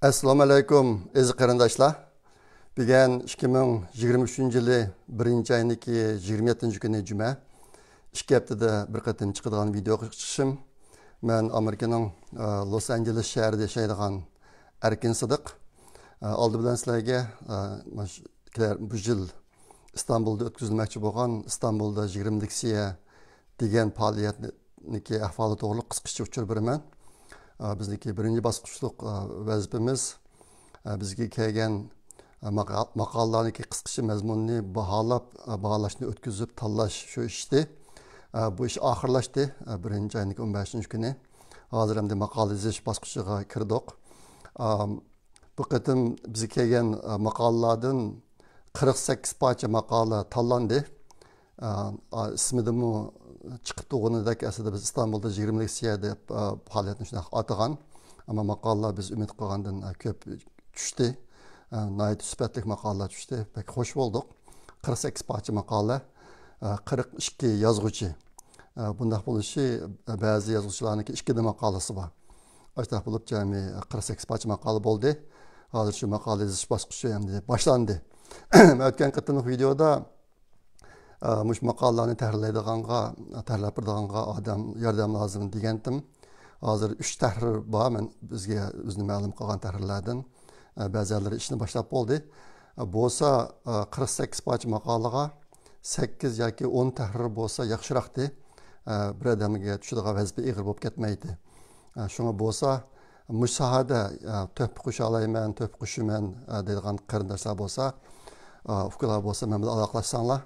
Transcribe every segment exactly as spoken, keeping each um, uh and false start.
ئەسسالامۇ ئەلەيكۇم، ئەزىز قېرىنداشلار. بۈگۈن ئىككى مىڭ يىگىرمە ئۈچىنچى يىلى بىرىنچى ئاينىڭكى يىگىرمە يەتتىنچى كۈنى جۈمە. ئىككى ھەپتىدە بىر قېتىم چىقىدىغان ۋىدېو چىقىشىم. مەن ئامېرىكىنىڭ، ئە، لوس ئانژېلېس شەھىرىدە ياشايدىغان ئەركىن سىدىق. ئە، ئالدى بىلەن سىلەرگە، ئە، مانا شۇ كېلەر بۇ يىل ئىستانبۇلدا ئۆتكۈزۈلمەكچى بولغان ئىستانبۇلدا يىگىرمە لېكسىيە دېگەن پائالىيەتنىڭكى ئەھۋالى توغرىلىق قىسقىچە ئۇچۇر بېرىمەن. ئا، بىزنىڭكى بىرىنچى باسقۇچلۇق، ئا، ۋەزىپىمىز، ئا، بىزگە كەلگەن، ئا، ماقا-، ماقالىلەرنىڭكى قىسقىچە مەزمۇنىنى باھالاپ، ئا، باھالاشنى ئۆتكۈزۈپ تاللاش شۇ ئىش ئىدى. ئا، بۇ ئىش ئاخىرلاشتى. ئا، بىرىنچى ئاينىڭكى ئون بەشىنچى كۈنى. ھازىر ئەمدى ماقالە يېزىش باسقۇچىغا كىردۇق. ئا، بۇ قېتىم بىزگە كەلگەن، ئا، ماقالىلاردىن قىرىق سەككىز پارچە ماقالە تاللاندى. ئا، ئا، ئىسمىدىمۇ چىقىپ تۇرغىنىدەك، ئەسلىدە بىز ئىستانبۇلدا يىگىرمە لېكسىيە دەپ، ئا، پائالىيەتنى شۇنداق ئاتىغان. ئەمما ماقالىلار بىز ئۈمىد قىلغاندىن، ئا، كۆپ چۈشتى. ئا، ناھايىتى سۈپەتلىك ماقالىلار چۈشتى. بەك خوش بولدۇق. قىرىق سەككىز پارچە ماقالە، ئا، قىرىق ئىككى يازغۇچى. ئا، بۇنداق بولۇشى، ئا، بەزى يازغۇچىلارنىڭكى ئىككىدە ماقالىسى بار. ئاشۇنداق بولۇپ، جەمئىي قىرىق سەككىز پارچە ماقالە بولدى. ھازىر شۇ ماقالە يېزىش باسقۇچى ئەمدى باشلاندى. مەن ئۆتكەن قېتىملىق ۋىدېودا، ئە، مۇشۇ ماقالىلەرنى تەھرىرلەيدىغانغا، تەھرىرلەپ بېرىدىغانغا ئادەم، ياردەم لازىم دېگەنتىم. ھازىر ئۈچ تەھرىر بار، مەن بىزگە ئۆزىنى مەلۇم قىلغان تەھرىرلەردىن. ئە، بەزىلىرى ئىشنى باشلاپ بولدى. ئە، بولسا، ئە، قىرىق سەككىز پارچە ماقالىغا سەككىز ياكى ئون تەھرىر بولسا ياخشىراقتى. ئە، بىر ئادەمگە چۈشىدىغان ۋەزىپە ئېغىر بولۇپ كەتمەيتتى. ئە، شۇڭا بولسا، مۇشۇ ساھەدە، ئە، تۆھپە قوشالايمەن، تۆھپە قوشىمەن، ئە، دەيدىغان قېرىنداشلار بولسا، ئە، ئۇكىلار بولسا، مەن بىلەن ئالاقىلەشسەڭلار،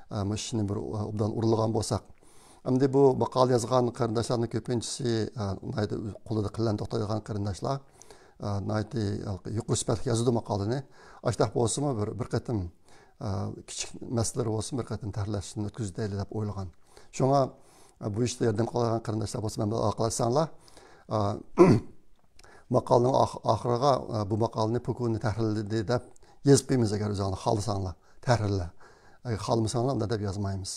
ئە، مۇشۇ ئىشنى بىر، ئە، ئوبدان ئۇرۇلغان بولساق. ئەمدى بۇ ماقالە يازغان قېرىنداشلارنىڭ كۆپىنچىسى، ئە، ناھايىتى قولىدا قەلەم توختايدىغان قېرىنداشلار، ئە، ناھايىتى يۇقىرى سۈپەتلىك يازىدۇ ماقالىنى. ئاشۇنداق بولسىمۇ بىر، بىر قېتىم، ئە، كىچىك مەسىلىلەر بولسىمۇ بىر قېتىم تەھرىرلەشتىن ئۆتكۈزۈۋېتەيلى دەپ ئويلىغان. شۇڭا، ئە، بۇ ئىشتا ياردەم قىلىدىغان قېرىنداشلار بولسا مەن بىلەن ئالاقىلەشسەڭلار، ئە، ماقالىنىڭ ئاخ-، ئاخىرىغا، ئە، بۇ ماقالىنى پۇكۇنى تەھرىرلىدى دەپ يېزىپ قويىمىز، ئەگەر ئۆزۈڭلار خالىساڭلار، تەھرىرلە. ئەگەر خالىمىساڭلار، ئۇنداق دەپ يازمايمىز.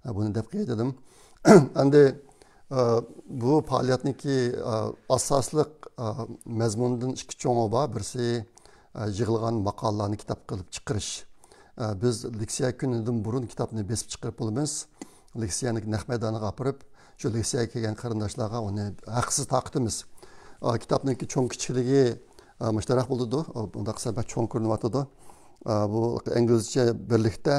ئە، بۇنى دەپ قوياي دېدىم. ئەمدى، ئە، بۇ پائالىيەتنىڭكى، ئە، ئاساسلىق، ئە، مەزمۇنىدىن ئىككى چوڭى بار. بىرسى، ئە، يىغىلغان ماقالىلارنى كىتاب قىلىپ چىقىرىش. ئە، بىز لېكسىيە كۈنىدىن بۇرۇن كىتابنى بېسىپ چىقىرىپ بولىمىز. لېكسىيەنىڭ نەق مەيدانىغا ئاپىرىپ، شۇ لېكسىيەگە كەلگەن قېرىنداشلارغا ئۇنى ھەقسىز تارقىتىمىز. ئا، كىتابنىڭكى چوڭ كىچىكلىكى، ئا، مۇشتەراق بولىدۇ. ئا، بۇنداق قىلسا بەك چوڭ كۆرۈنۈۋاتىدۇ. ئا، بۇ ئىنگلىزچە بىرلىكتە،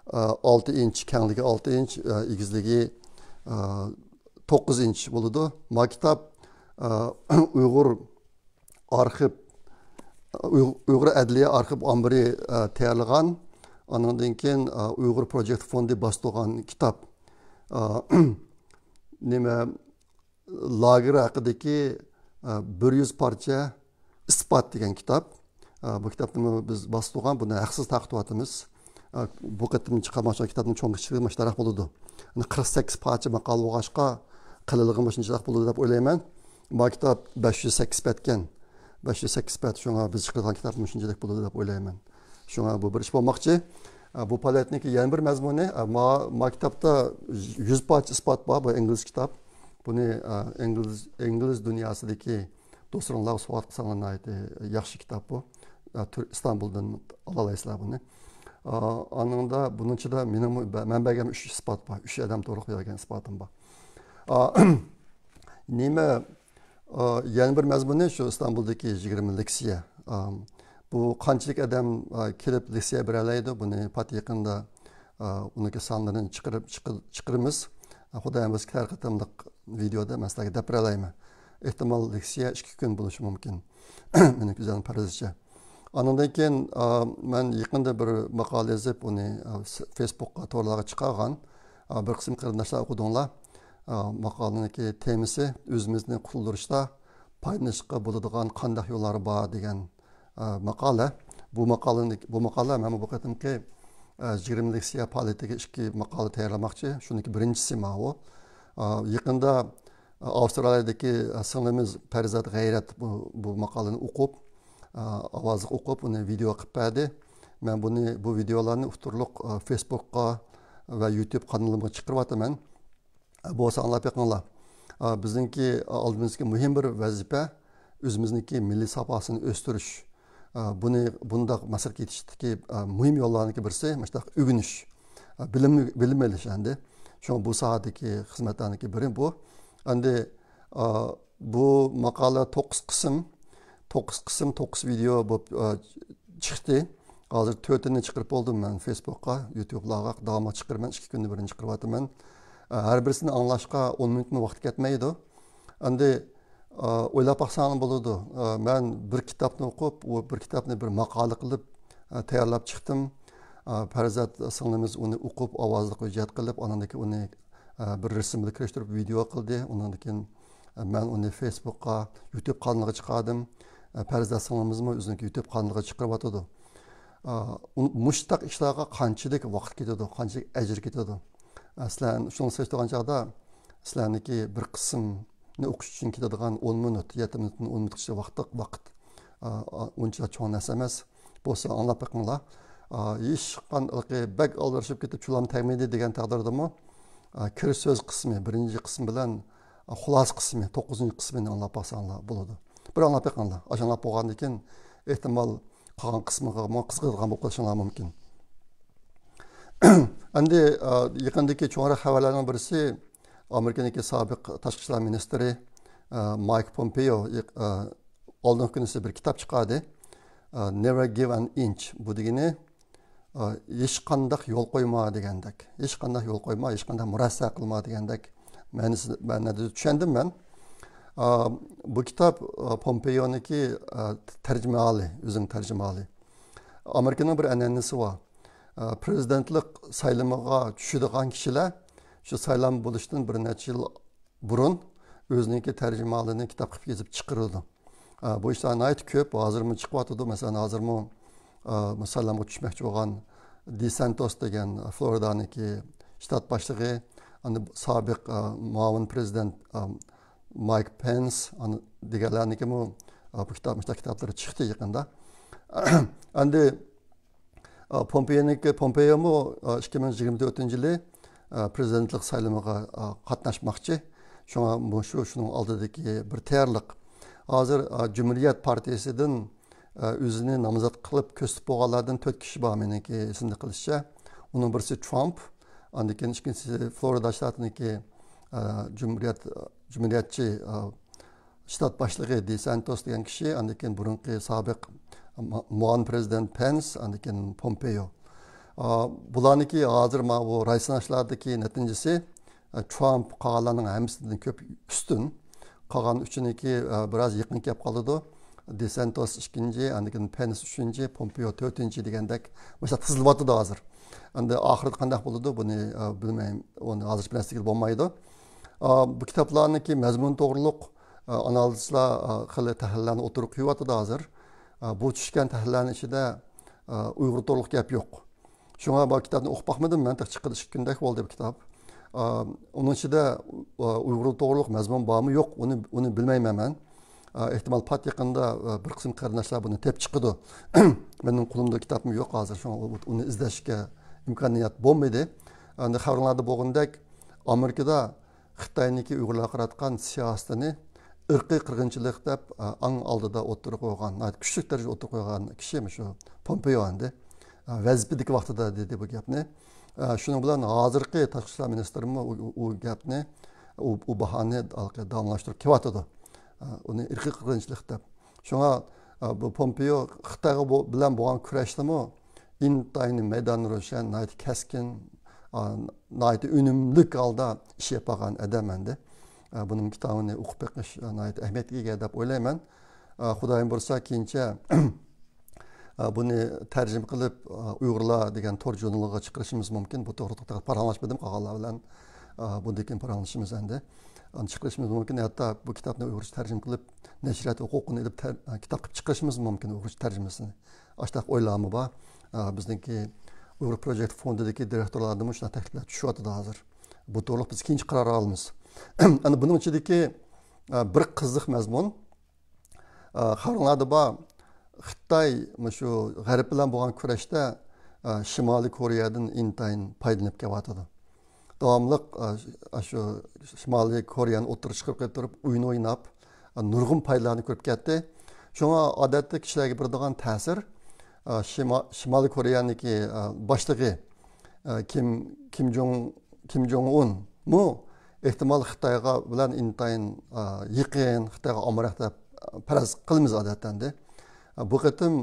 ئا، ئالتە ئىنچ، كەڭلىكى ئالتە ئىنچ، ئا، ئېگىزلىكى، ئا، توققۇز ئىنچ بولىدۇ. ما كىتاب، ئا، ئۇيغۇر ئارخىپ، ئۇيغۇر ئەدلىيە ئارخىپ ئامبىرى، ئە، تەييارلىغان، ئانىڭدىن كېيىن، ئە، ئۇيغۇر پروجېكت فوندى باستۇرغان كىتاب. ئە، نېمە، لاگېر ھەققىدىكى، ئە، بىر يۈز پارچە ئىسپات دېگەن كىتاب. ئە، بۇ كىتابنىمۇ بىز باستۇرغان، بۇنى ھەقسىز تارقىتىۋاتىمىز. ئە، بۇ قېتىم چىقارماقچى بولغان كىتابنىڭ چوڭ كىچىكلىكى مۇشۇنداق بولىدۇ. يەنى قىرىق سەككىز پارچە ماقالە بولغاچقا، قېلىنلىقى مۇشۇنچىلىق بولىدۇ دەپ ئويلايمەن. ما كىتاب بەش يۈز سەككىز بەتكەن. بەش يۈز سەككىز بەت، شۇڭا بىز چىقىرىدىغان كىتاب مۇشۇنچىلىك بولىدۇ دەپ ئويلايمەن. شۇڭا بۇ بىر ئىش بولماقچى. ئە، بۇ پائالىيەتنىڭكى يەنە بىر مەزمۇنى، ئە، ما، ما كىتابتا يۈز پارچە ئىسپات بار، بۇ ئىنگلىز كىتاب. بۇنى، ئە، ئىنگلىز، ئىنگلىز دۇنياسىدىكى دوستلىرىڭلارغا سوۋغات قىلساڭلار ناھايىتى ياخشى كىتاب بۇ. ئە، تۈر-، ئىستانبۇلدىن ئالالايسىلەر بۇنى. ئە، ئانىڭدا بۇنىڭ ئىچىدە مېنىڭمۇ بە-، مەن بەرگەن ئۈچ ئىسپات بار. ئۈچ ئادەم تولۇق بەرگەن ئىسپاتىم بار. ئە، نېمە، ئە، يەنە بىر مەزمۇنى شۇ ئىستانبۇلدىكى يىگىرمە لېكسىيە. ئە، بۇ قانچىلىك ئادەم، ئە، كېلىپ لېكسىيە بېرەلەيدۇ، بۇنى پات يېقىندا، ئە، ئۇنىڭكى سانلىرىنى چىقىرىپ، چىقىر-، چىقىرىمىز. ئە، خۇدايىم بۇيرۇسا كېلەر قېتىملىق ۋىدېودا مەن سىلەرگە دەپ بېرەلەيمەن. ئېھتىمال لېكسىيە ئىككى كۈن بولۇشى مۇمكىن. مېنىڭ كۆزلىگەن پەرىزىچە. ئانىڭدىن كېيىن، ئا، مەن يېقىندا بىر ماقالە يېزىپ، ئۇنى، ئا، س-، فېيسبۇكقا، تورلارغا چىقارغان. ئا، بىر قىسىم قېرىنداشلار ئوقۇدۇڭلار. ئا، ماقالىنىڭكى تېمىسى «ئۆزىمىزنى قۇتۇلدۇرۇشتا پايدىلىنىشقا بولىدىغان قانداق يوللار بار؟» دېگەن، ئا، ماقالە. بۇ ماقالىنى، بۇ ماقالە مەن بۇ قېتىمقى، ئا، يىگىرمە لېكسىيە پائالىيىتىگە ئىككى ماقالە تەييارلىماقچى. شۇنىڭكى بىرىنچىسى ماۋۇ. ئا، يېقىندا، ئا، ئاۋسترالىيەدىكى، ئا، سىڭلىمىز پەرىزات غەيرەت بۇ، بۇ ماقالىنى ئوقۇپ، ئاۋازلىق ئوقۇپ، ئۇنى ۋىدېئو قىلىپ بەردى. مەن بۇنى، بۇ ۋىدېئولارنى ئۇتتۇرلۇق، ئا، فېيسبۇكقا ۋە يۇتۇب قانىلىمغا چىقىرىۋاتىمەن. ئا، بولسا ئاڭلاپ بېقىڭلار. ئا، بىزنىڭكى ئالدىمىزدىكى مۇھىم بىر ۋەزىپە، ئۆزىمىزنىڭكى مىللىي ساپاسىنى ئۆستۈرۈش، ئە، بۇنى، بۇنداق مەقسەتكە يېتىشتىكى، ئە، مۇھىم يوللارنىڭكى بىرسى مۇشۇنداق ئۆگىنىش، ئە، بىلىم، بىلىم ئېلىش ئەمدى. شۇڭا بۇ ساھەدىكى خىزمەتلەرنىڭكى بىرى بۇ. ئەمدى، ئە، بۇ ماقالە توققۇز قىسىم، توققۇز قىسىم، توققۇز ۋىدېئو بولۇپ، ئە، چىقتى. ھازىر تۆتىنى چىقىرىپ بولدۇم مەن فېيسبۇكقا، يۇتۇبلارغا داۋاملىق چىقىرىمەن، ئىككى كۈندە بىرنى چىقىرىۋاتىمەن. ئە، ھەر بىرسىنى ئاڭلاشقا ئون مىنۇتمۇ ۋاقىت كەتمەيدۇ. ئەمدى، ئە، ئويلاپ باقساڭلار بولىدۇ. ئە، مەن بىر كىتابنى ئوقۇپ، ئۇ بىر كىتابنى بىر ماقالە قىلىپ، ئە، تەييارلاپ چىقتىم. ئە، پەرزات سىڭلىمىز ئۇنى ئوقۇپ، ئاۋازلىق ھۆججەت قىلىپ، ئانىڭدىن كېيىن ئۇنى، ئە، بىر رەسىمگە كىرىشتۈرۈپ ۋىدېئو قىلدى. ئۇنىڭدىن كېيىن، ئە، مەن ئۇنى فېيسبۇكقا، يۇتۇب قانىلىغا چىقاردىم. ئە، پەرزات سىڭلىمىزمۇ ئۆزىنىڭكى يۇتۇب قانىلىغا چىقىرىۋاتىدۇ. ئە، ئۇ-، مۇشتاق ئىشلارغا قانچىلىك ۋاقىت كېتىدۇ، قانچىلىك ئەجىر كېتىدۇ؟ ئە، سىلەر شۇنى سېلىشتۇرغان چاغدا، سىلەرنىڭكى بىر قىسىمنى ئوقۇش ئۈچۈن كېتىدىغان ئون مىنۇت، يەتتە مىنۇتتىن ئون مىنۇتقىچە ۋاقىت، ۋاقىت، ئە، ئە، ئۇنچە چوڭ نەرسە ئەمەس. بولسا ئاڭلاپ بېقىڭلار. ئە، ھېچقانداق بەك ئالدىرىشىپ كېتىپ، چۇلام تەگمىدى دېگەن تەقدىردىمۇ، ئە، كىرىش سۆز قىسمى، بىرىنچى قىسىم بىلەن، ئە، خۇلاسە قىسمى، توققۇزىنچى قىسمىنى ئاڭلاپ باقساڭلار بولىدۇ. بىر ئاڭلاپ بېقىڭلار. ئاشۇ ئاڭلاپ بولغاندىن كېيىن، ئېھتىمال، قالغان قىسمىغىمۇ قىزىقىدىغان بولۇپ قېلىشىڭلار مۇمكىن. ئەمدى، ئە، يېقىندىكى چوڭراق خەۋەرلەرنىڭ بىرسى، ئامېرىكىنىڭكى سابىق تاشقى ئىشلار مىنىستىرى، ئە، مايك پومپېيو، ئە، ئالدىنقى كۈنىسى بىر كىتاب چىقاردى. ئە، Never Give an Inch. بۇ دېگىنى، ئە، ھېچقانداق يول قويما دېگەندەك. ھېچقانداق يول قويما، ھېچقانداق مۇرەسسە قىلما دېگەندەك مەنىسى، مەنىدە چۈشەندىم مەن. ئە، بۇ كىتاب، ئە، پومپېيونىڭكى، ئە، تەرجىمىھالى، ئۆزىنىڭ تەرجىمىھالى. ئامېرىكىنىڭ بىر ئەنئەنىسى بار. ئە، پرېزىدېنتلىق سايلىمىغا چۈشىدىغان كىشىلەر شۇ سايلام بولۇشتىن بىر نەچچە يىل بۇرۇن ئۆزىنىڭكى تەرجىمىھالىنى كىتاب قىلىپ يېزىپ چىقىرىدۇ. ئە، بۇ ئىشلار ناھايىتى كۆپ. ھازىرمۇ چىقىۋاتىدۇ. مەسىلەن، ھازىرمۇ، ئە، سايلامغا چۈشمەكچى بولغان دېسانتوس دېگەن، ئە، فلورىدانىڭكى شتات باشلىقى، ئەمدى سابىق، ئە، مۇئاۋىن پرېزىدېنت، ئە، مايك پېنس، ئەمدى دېگەنلەرنىڭكىمۇ، ئە، بۇ كىتاب، مۇشۇنداق كىتابلىرى چىقتى يېقىندا. ئەمدى ئا، پومپېيونىڭكى، پومپېيومۇ، ئا، ئىككى مىڭ يىگىرمە تۆتىنچى يىلى، ئا، پرېزىدېنتلىق سايلىمىغا، ئا، قاتناشماقچى. شۇڭا مۇشۇ شۇنىڭ ئالدىدىكى بىر تەييارلىق. ھازىر، ئا، جۇمھۇرىيەت پارتىيىسىدىن، ئا، ئۆزىنى نامزات قىلىپ كۆرسىتىپ بولغانلاردىن تۆت كىشى بار، مېنىڭكى ئېسىمدە قېلىشىچە. ئۇنىڭ بىرسى ترامپ، ئاندىن كېيىن ئىككىنچىسى فلورىدا شتاتىنىڭكى، ئا، جۇمھۇرىيەت، جۇمھۇرىيەتچى، ئا، شتات باشلىقى دېسانتوس دېگەن كىشى، ئاندىن كېيىن بۇرۇنقى سابىق مۇ-، مۇئاۋىن پرېزىدېنت پېنس، ئاندىن كېيىن پومپېيو. ئا، بۇلارنىڭكى ھازىر ماۋۇ راي سىناشلاردىكى نەتىجىسى، ئا، ترامپ قالغانلارنىڭ ھەممىسىدىن كۆپ ئۈستۈن. قالغان ئۈچىنىڭكى، ئا، بىراز يېقىن كەپ قالىدۇ. دېسانتوس ئىككىنچى، ئاندىن كېيىن پېنس ئۈچىنچى، پومپېيو تۆتىنچى دېگەندەك مۇشۇنداق تىزىلىۋاتىدۇ ھازىر. ئەمدى ئاخىرىدا قانداق بولىدۇ، بۇنى، ئا، بىلمەيمەن. ئۇنى ھازىر بىر نەرسە دېگىلى بولمايدۇ. ئا، بۇ كىتابلارنىڭكى مەزمۇن توغرۇلۇق ئانالىزلار، خېلى تەھلىللەرنى ئوتتۇرىغا قويۇۋاتىدۇ ھازىر. بۇ چۈشكەن تەھلىللەرنىڭ ئىچىدە ئۇيغۇر توغرۇلۇق گەپ يوق. شۇڭا بۇ كىتابنى ئوقۇپ باقمىدىم مەن، تېخى چىققىلى ئىككى كۈندەك بولدى بۇ كىتاب. ئۇنىڭ ئىچىدە ئۇيغۇر توغرۇلۇق مەزمۇن بارمۇ يوق، ئۇنى، ئۇنى بىلمەيمەن مەن. ئېھتىمال پات يېقىندا بىر قىسىم قېرىنداشلار بۇنى تېپىپ چىقىدۇ. مېنىڭ قولۇمدا كىتابمۇ يوق ھازىر، شۇڭا ئۇنى ئىزدەشكە ئىمكانىيەت بولمىدى. ئەمدى خەۋىرىڭلاردا بولغىنىدەك، ئامېرىكىدا خىتاينىڭكى ئۇيغۇرلارغا قاراتقان سىياسىتىنى ئىرقىي قىرغىنچىلىق دەپ، ئە، ئەڭ ئالدىدا ئوتتۇرىغا قويغان، ناھايىتى كۈچلۈك دەرىجىدە ئوتتۇرىغا قويغان كىشى مۇشۇ پومپېيو ئەمدى. ئە، ۋەزىپىدىكى ۋاقتىدا دېدى بۇ گەپنى. ئە، شۇنىڭ بىلەن ھازىرقى تاشقى ئىشلار مىنىستىرىمۇ ئۇ، ئۇ، ئۇ گەپنى، ئۇ، ئۇ باھانى داۋاملاشتۇرۇپ كېلىۋاتىدۇ. ئە، ئۇنى ئىرقىي قىرغىنچىلىق دەپ. شۇڭا، ئە، بۇ پومپېيو خىتايغا بۇ، بىلەن بولغان كۈرەشتىمۇ ئىنتايىن مەيدان روشەن، ناھايىتى كەسكىن، ئا، ناھايىتى ئۈنۈملۈك ھالدا ئىش ئېلىپ بارغان ئادەم ئەمدى. ئا، بۇنىڭ كىتابىنى ئوقۇپ بېقىش، ئا، ناھايىتى ئەھمىيەتكە ئىگە دەپ ئويلايمەن. ئا، خۇدايىم بۇيرۇسا كېيىنچە، ئا، بۇنى تەرجىمە قىلىپ، ئا، ئۇيغۇرلار دېگەن تور ژۇرنىلىغا چىقىرىشىمىز مۇمكىن. بۇ توغرىلىق پاراڭلاشمىدىم قالغانلار بىلەن. ئا، بۇندىن كېيىن پاراڭلىشىمىز ئەمدى. ئۇنى چىقىرىشىمىز مۇمكىن. ھەتتا بۇ كىتابنى ئۇيغۇرچە تەرجىمە قىلىپ، نەشرىيات ھوقۇقىنى ئېلىپ تەر-، كىتاب قىلىپ چىقىرىشىمىز مۇمكىن، ئۇيغۇرچە تەرجىمىسىنى. ئاشۇنداق ئويلارمۇ بار. ئە، بىزنىڭكى ئۇيغۇر پروجېكت فوندىدىكى دىرېكتورلاردىنمۇ شۇنداق تەكلىپلەر چۈشۈۋاتىدۇ ھازىر. بۇ توغرۇلۇق بىز كېيىنچە قارار ئالىمىز. ئەنە بۇنىڭ ئىچىدىكى، ئە، بىر قىزىق مەزمۇن، ئە، خەۋىرىڭلاردا بار، خىتاي مۇشۇ غەرب بىلەن بولغان كۈرەشتە، ئە، شىمالىي كورېيەدىن ئىنتايىن پايدىلىنىپ كېلىۋاتىدۇ. داۋاملىق، ئە، شۇ شىمالىي كورېيەنى ئوتتۇرىغا چىقىرىپ قويۇپ تۇرۇپ، ئويۇن ئويناپ، نۇرغۇن پايدىلارنى كۆرۈپ كەتتى. شۇڭا ئادەتتە كىشىلەرگە بېرىدىغان تەسىر، ئە، شىما-، شىمالىي كورېيەنىڭكى، ئە، باشلىقى، ئە، كىم، كىم جوڭ، كىم جوڭ ئۇنمۇ ئېھتىمال خىتايغا بىلەن ئىنتايىن، ئە، يېقىن، خىتايغا ئامراق دەپ پەرەز قىلىمىز ئادەتتە ئەمدى. ئە، بۇ قېتىم،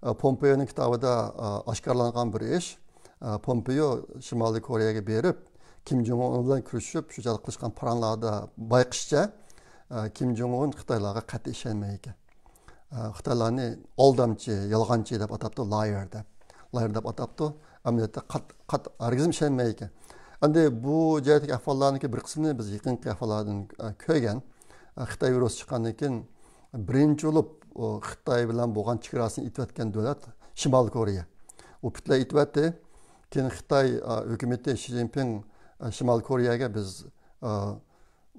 ئە، پومپېيونىڭ كىتابىدا، ئە، ئاشكارىلانغان بىر ئىش. ئە، پومپېيو شىمالىي كورېيەگە بېرىپ، كىم جوڭ ئۇن بىلەن كۆرۈشۈپ، شۇ چاغدا قىلىشقان پاراڭلاردا بايقىشىچە، ئە، كىم جوڭ ئۇن خىتايلارغا قەتئىي ئىشەنمەيدىكەن. ئە، خىتايلارنى ئالدامچى، يالغانچى دەپ ئاتاپتۇ، لايېر دەپ. لايېر دەپ ئاتاپتۇ. ئەمەلىيەتتە قەت-، قەت-، ھەرگىزمۇ ئىشەنمەيدىكەن. ئەمدى بۇ جەھەتتىكى ئەھۋاللارنىڭكى بىر قىسمىنى بىز يېقىنقى ئەھۋاللاردىن، ئە، كۆرگەن. ئە، خىتاي ۋىرۇسى چىققاندىن كېيىن بىرىنچى بولۇپ، ئۇ، خىتاي بىلەن بولغان چېگراسىنى ئېتىۋەتكەن دۆلەت شىمالىي كورېيە. ئۇ پۈتۈنلەي ئېتىۋەتتى. كېيىن خىتاي، ئا، ھۆكۈمىتى شى جىنپىڭ، ئا، شىمالىي كورېيەگە بىز، ئا،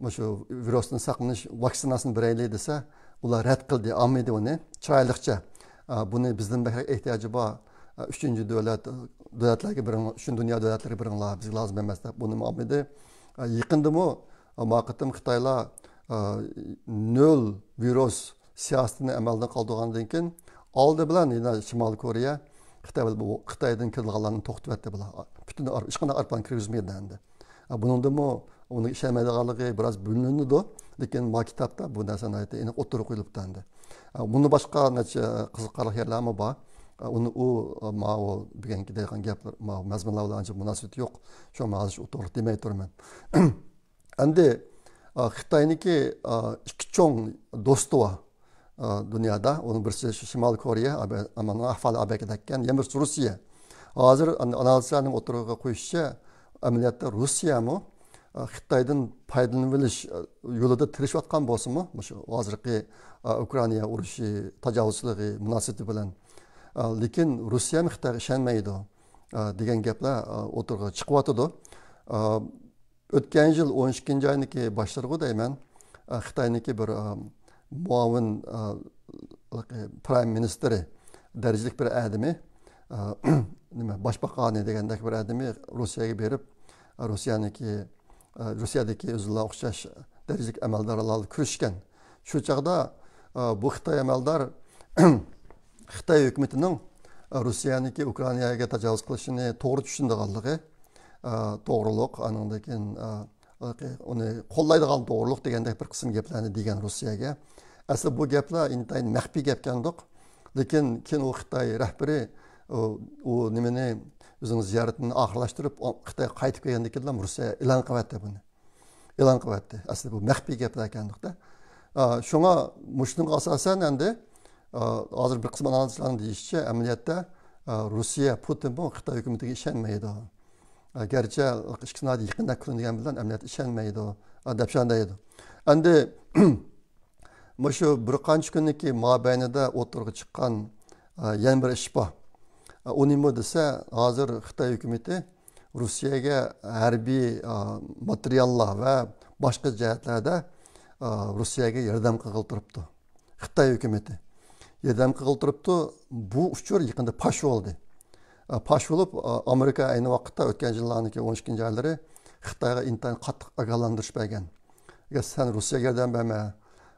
مۇشۇ ۋىرۇستىن ساقلىنىش ۋاكسىناسىنى بېرەيلى دېسە، ئۇلار رەت قىلدى، ئالمىدى ئۇنى. چىرايلىقچە، ئا، بۇنى بىزدىن بەكرەك ئېھتىياجى بار، ئا، ئۈچىنچى دۆلەت، دۆلەتلەرگە بېرىڭ، پۈتۈن دۇنيا دۆلەتلىرىگە بېرىڭلار، بىزگە لازىم ئەمەس دەپ بۇنىمۇ ئالمىدى. ئا، يېقىندىمۇ، ئا، ما قېتىم خىتايلار، ئا، نۆل ۋىرۇس سىياسىتىنى ئەمەلدىن قالدۇرغاندىن كېيىن، ئالدى بىلەن يەنە شىمالىي كورېيە خىتاي بىلەن بۇ، خىتايدىن كېلىدىغانلارنى توختىتىۋەتتى بۇلار. پۈتۈن ئار-، ھېچقانداق ئايروپىلان كىرگۈزمىدى ئەمدى. بۇنىڭدىمۇ ئۇنىڭ ئىشەنمەيدىغانلىقى بىراز بىلىنىدۇ، لېكىن ما كىتابتا بۇ نەرسە ناھايىتى ئېنىق ئوتتۇرىغا قويۇلۇپتۇ ئەمدى. بۇندىن باشقا نەچچە قىزىقارلىق يەرلەرمۇ بار. ئۇنى ئۇ، ماۋۇ بۈگۈنكى دەيدىغان گەپلەر، ماۋۇ مەزمۇنلار بىلەن ئانچە مۇناسىۋىتى يوق. شۇڭا مەن ھازىر ئۇ توغرىلىق دېمەي تۇرىمەن. ئەمدى، ئا، خىتاينىڭكى، ئا، ئىككى چوڭ دوستى بار، ئا، دۇنيادا. ئۇنىڭ بىرسى شۇ شىمالىي كورېيە، ئەمما ئۇنىڭ ئەھۋالى ئەبەكىدەككەن، يەنە بىرسى روسىيە. ھازىر ئان-، ئانالىزچىلارنىڭ ئوتتۇرىغا قويۇشىچە، ئەمەلىيەتتە روسىيەمۇ، ئا، خىتايدىن پايدىلىنىۋېلىش، ئا، يولىدا تىرىشىۋاتقان بولسىمۇ، مۇشۇ ھازىرقى، ئا، ئۇكرائىنا ئۇرۇشى تاجاۋۇزچىلىقى مۇناسىۋىتى بىلەن، ئا، لېكىن روسىيەمۇ خىتايغا ئىشەنمەيدۇ، ئا، دېگەن گەپلەر، ئا، ئوتتۇرىغا چىقىۋاتىدۇ. ئا، ئۆتكەن يىل ئون ئىككىنچى ئاينىڭكى باشلىرىغۇ دەيمەن، ئا، خىتاينىڭكى بىر، ئا، مۇئاۋىن، ئا، پرايم مىنىستىرى دەرىجىلىك بىر ئادىمى، ئا، نېمە، باشباقانى دېگەندەك بىر ئادىمى روسىيەگە بېرىپ، ئا، روسىيەنىڭكى، ئا، روسىيەدىكى ئۆزىلا ئوخشاش دەرىجىلىك ئەمەلدارلار بىلەن كۆرۈشكەن. شۇ چاغدا، ئا، بۇ خىتاي ئەمەلدار خىتاي ھۆكۈمىتىنىڭ، ئا، روسىيەنىڭكى ئۇكرائىناگە تاجاۋۇز قىلىشىنى توغرا چۈشىنىدىغانلىقى، ئا، توغرۇلۇق، ئانىڭدىن كېيىن، ئا، ئۇنى قوللايدىغان توغرۇلۇق دېگەندەك بىر قىسىم گەپلەرنى دېگەن روسىيەگە. ئەسلى بۇ گەپلەر ئىنتايىن مەخپىي گەپكەندۇق. لېكىن كېيىن ئۇ خىتاي رەھبىرى ئۇ، ئۇ نېمىنى، ئۆزىنىڭ زىيارىتىنى ئاخىرلاشتۇرۇپ، ئۇ خىتايغا قايتىپ كەلگەندىن كېيىنلا روسىيە ئېلان قىلىۋەتتى بۇنى. ئېلان قىلىۋەتتى. ئەسلى بۇ مەخپىي گەپلەر ئىكەندۇقتا. ئا، شۇڭا مۇشۇنىڭغا ئاساسەن ئەمدى، ئا، ھازىر بىر قىسىم ئانالىزچىلارنىڭ دېيىشىچە، ئەمەلىيەتتە، ئا، روسىيە، پۇتىنمۇ خىتاي ھۆكۈمىتىگە ئىشەنمەيدۇ. ئا، گەرچە ئىككىسى ناھايىتى يېقىندەك كۆرۈنگەن بىلەن ئەمەلىيەتتە ئىشەنمەيدۇ، ئا، دەپ شۇنداق دەيدۇ. ئەمدى مۇشۇ بىر قانچە كۈننىڭكى مابەينىدە ئوتتۇرىغا چىققان، ئا، يەنە بىر ئىش بار. ئا، ئۇ نېمە دېسە، ھازىر خىتاي ھۆكۈمىتى روسىيەگە ھەربىي، ئا، ماتېرىياللار ۋە باشقا جەھەتلەردە، ئا، روسىيەگە ياردەم قىلغىلى تۇرۇپتۇ. خىتاي ھۆكۈمىتى ياردەم قىلغىلى تۇرۇپتۇ. بۇ ئۇچۇر يېقىندا پاش بولدى. ئا، پاش بولۇپ، ئا، ئامېرىكا ئەينى ۋاقىتتا ئۆتكەن يىللارنىڭكى ئون ئىككىنچى ئايلىرى خىتايغا ئىنتايىن قاتتىق ئاگاھلاندۇرۇش بەرگەن. ئەگەر سەن روسىيەگە ياردەم بەرمە،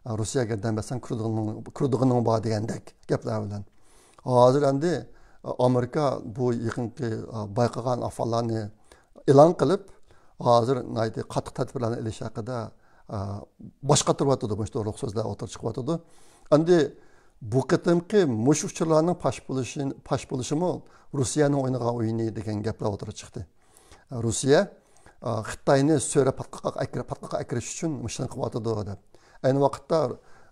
روسىيەگە ياردەم بەرسەڭ كۆرىدىغىنىڭ، كۆرىدىغىنىڭ بار دېگەندەك گەپلەر بىلەن. ھازىر ئەمدى ئامېرىكا بۇ يېقىنقى بايقىغان ئەھۋاللارنى ئېلان قىلىپ، ھازىر ناھايىتى قاتتىق تەدبىرلەرنى ئېلىش ھەققىدە باش قاتۇرۇۋاتىدۇ، مۇشۇ توغرۇلۇق سۆزلەر ئوتتۇرىغا چىقىۋاتىدۇ. ئەمدى بۇ قېتىمقى مۇشۇ ئۇچۇرلارنىڭ پاش بولۇشى، پاش بولۇشىمۇ روسىيەنىڭ ئوينىغان ئويۇنى دېگەن گەپلەر ئوتتۇرىغا چىقتى. روسىيە، ئا، خىتاينى سۆرەپ پاتقاققا ئەكىرىپ، پاتقاققا ئەكىرىش ئۈچۈن مۇشۇنى قىلىۋاتىدۇ دەپ. ئەينى ۋاقىتتا،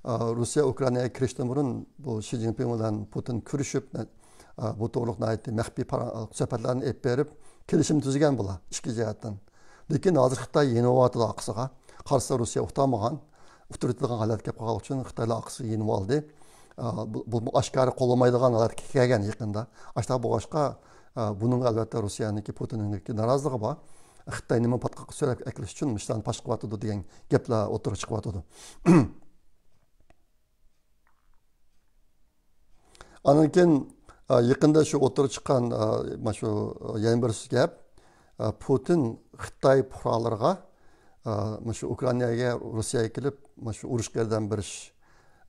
ئا، روسىيە ئۇكرائىناغا كىرىشتىن بۇرۇن بۇ شى جىنپىڭ بىلەن پۇتىن كۆرۈشۈپ، ئا، بۇ توغرىلىق ناھايىتى مەخپىي پاراڭ-، سۆھبەتلەرنى ئېلىپ بېرىپ، كېلىشىم تۈزگەن بۇلار ئىككى جەھەتتىن. لېكىن ھازىر خىتاي يېنىۋاتىدۇ ئارقىسىغا. قارىسا روسىيە ئۇتالمىغان، ئۇتتۇرىتىدىغان ھالەتكە كەپ قالغان ئۈچۈن خىتايلار ئارقىسىغا يېنىۋالدى. ئا، بۇ، بۇ ئاشكارا قوللىمايدىغان ھالەتكە كەلگەن يېقىندا. ئاشۇنداق بولغاچقا، ئا، بۇنىڭغا ئەلۋەتتە روسىيەنىڭكى، پۇتىننىڭكى نارازىلىقى بار. خىتاينىمۇ پاتقاققا سۆرەپ ئەكېلىش ئۈچۈن مۇشۇلارنى پاش قىلىۋاتىدۇ دېگەن گەپلەر ئوتتۇرىغا چىقىۋاتىدۇ. ئاندىن كېيىن، ئا، يېقىندا شۇ ئوتتۇرىغا چىققان، ئا، مانا شۇ، ئا، يەنە بىر گەپ، ئا، پۇتىن خىتاي پۇقرالىرىغا، ئا، مانا شۇ ئۇكرائىناگە، روسىيەگە كېلىپ، مانا شۇ ئۇرۇشقا ياردەم بېرىش،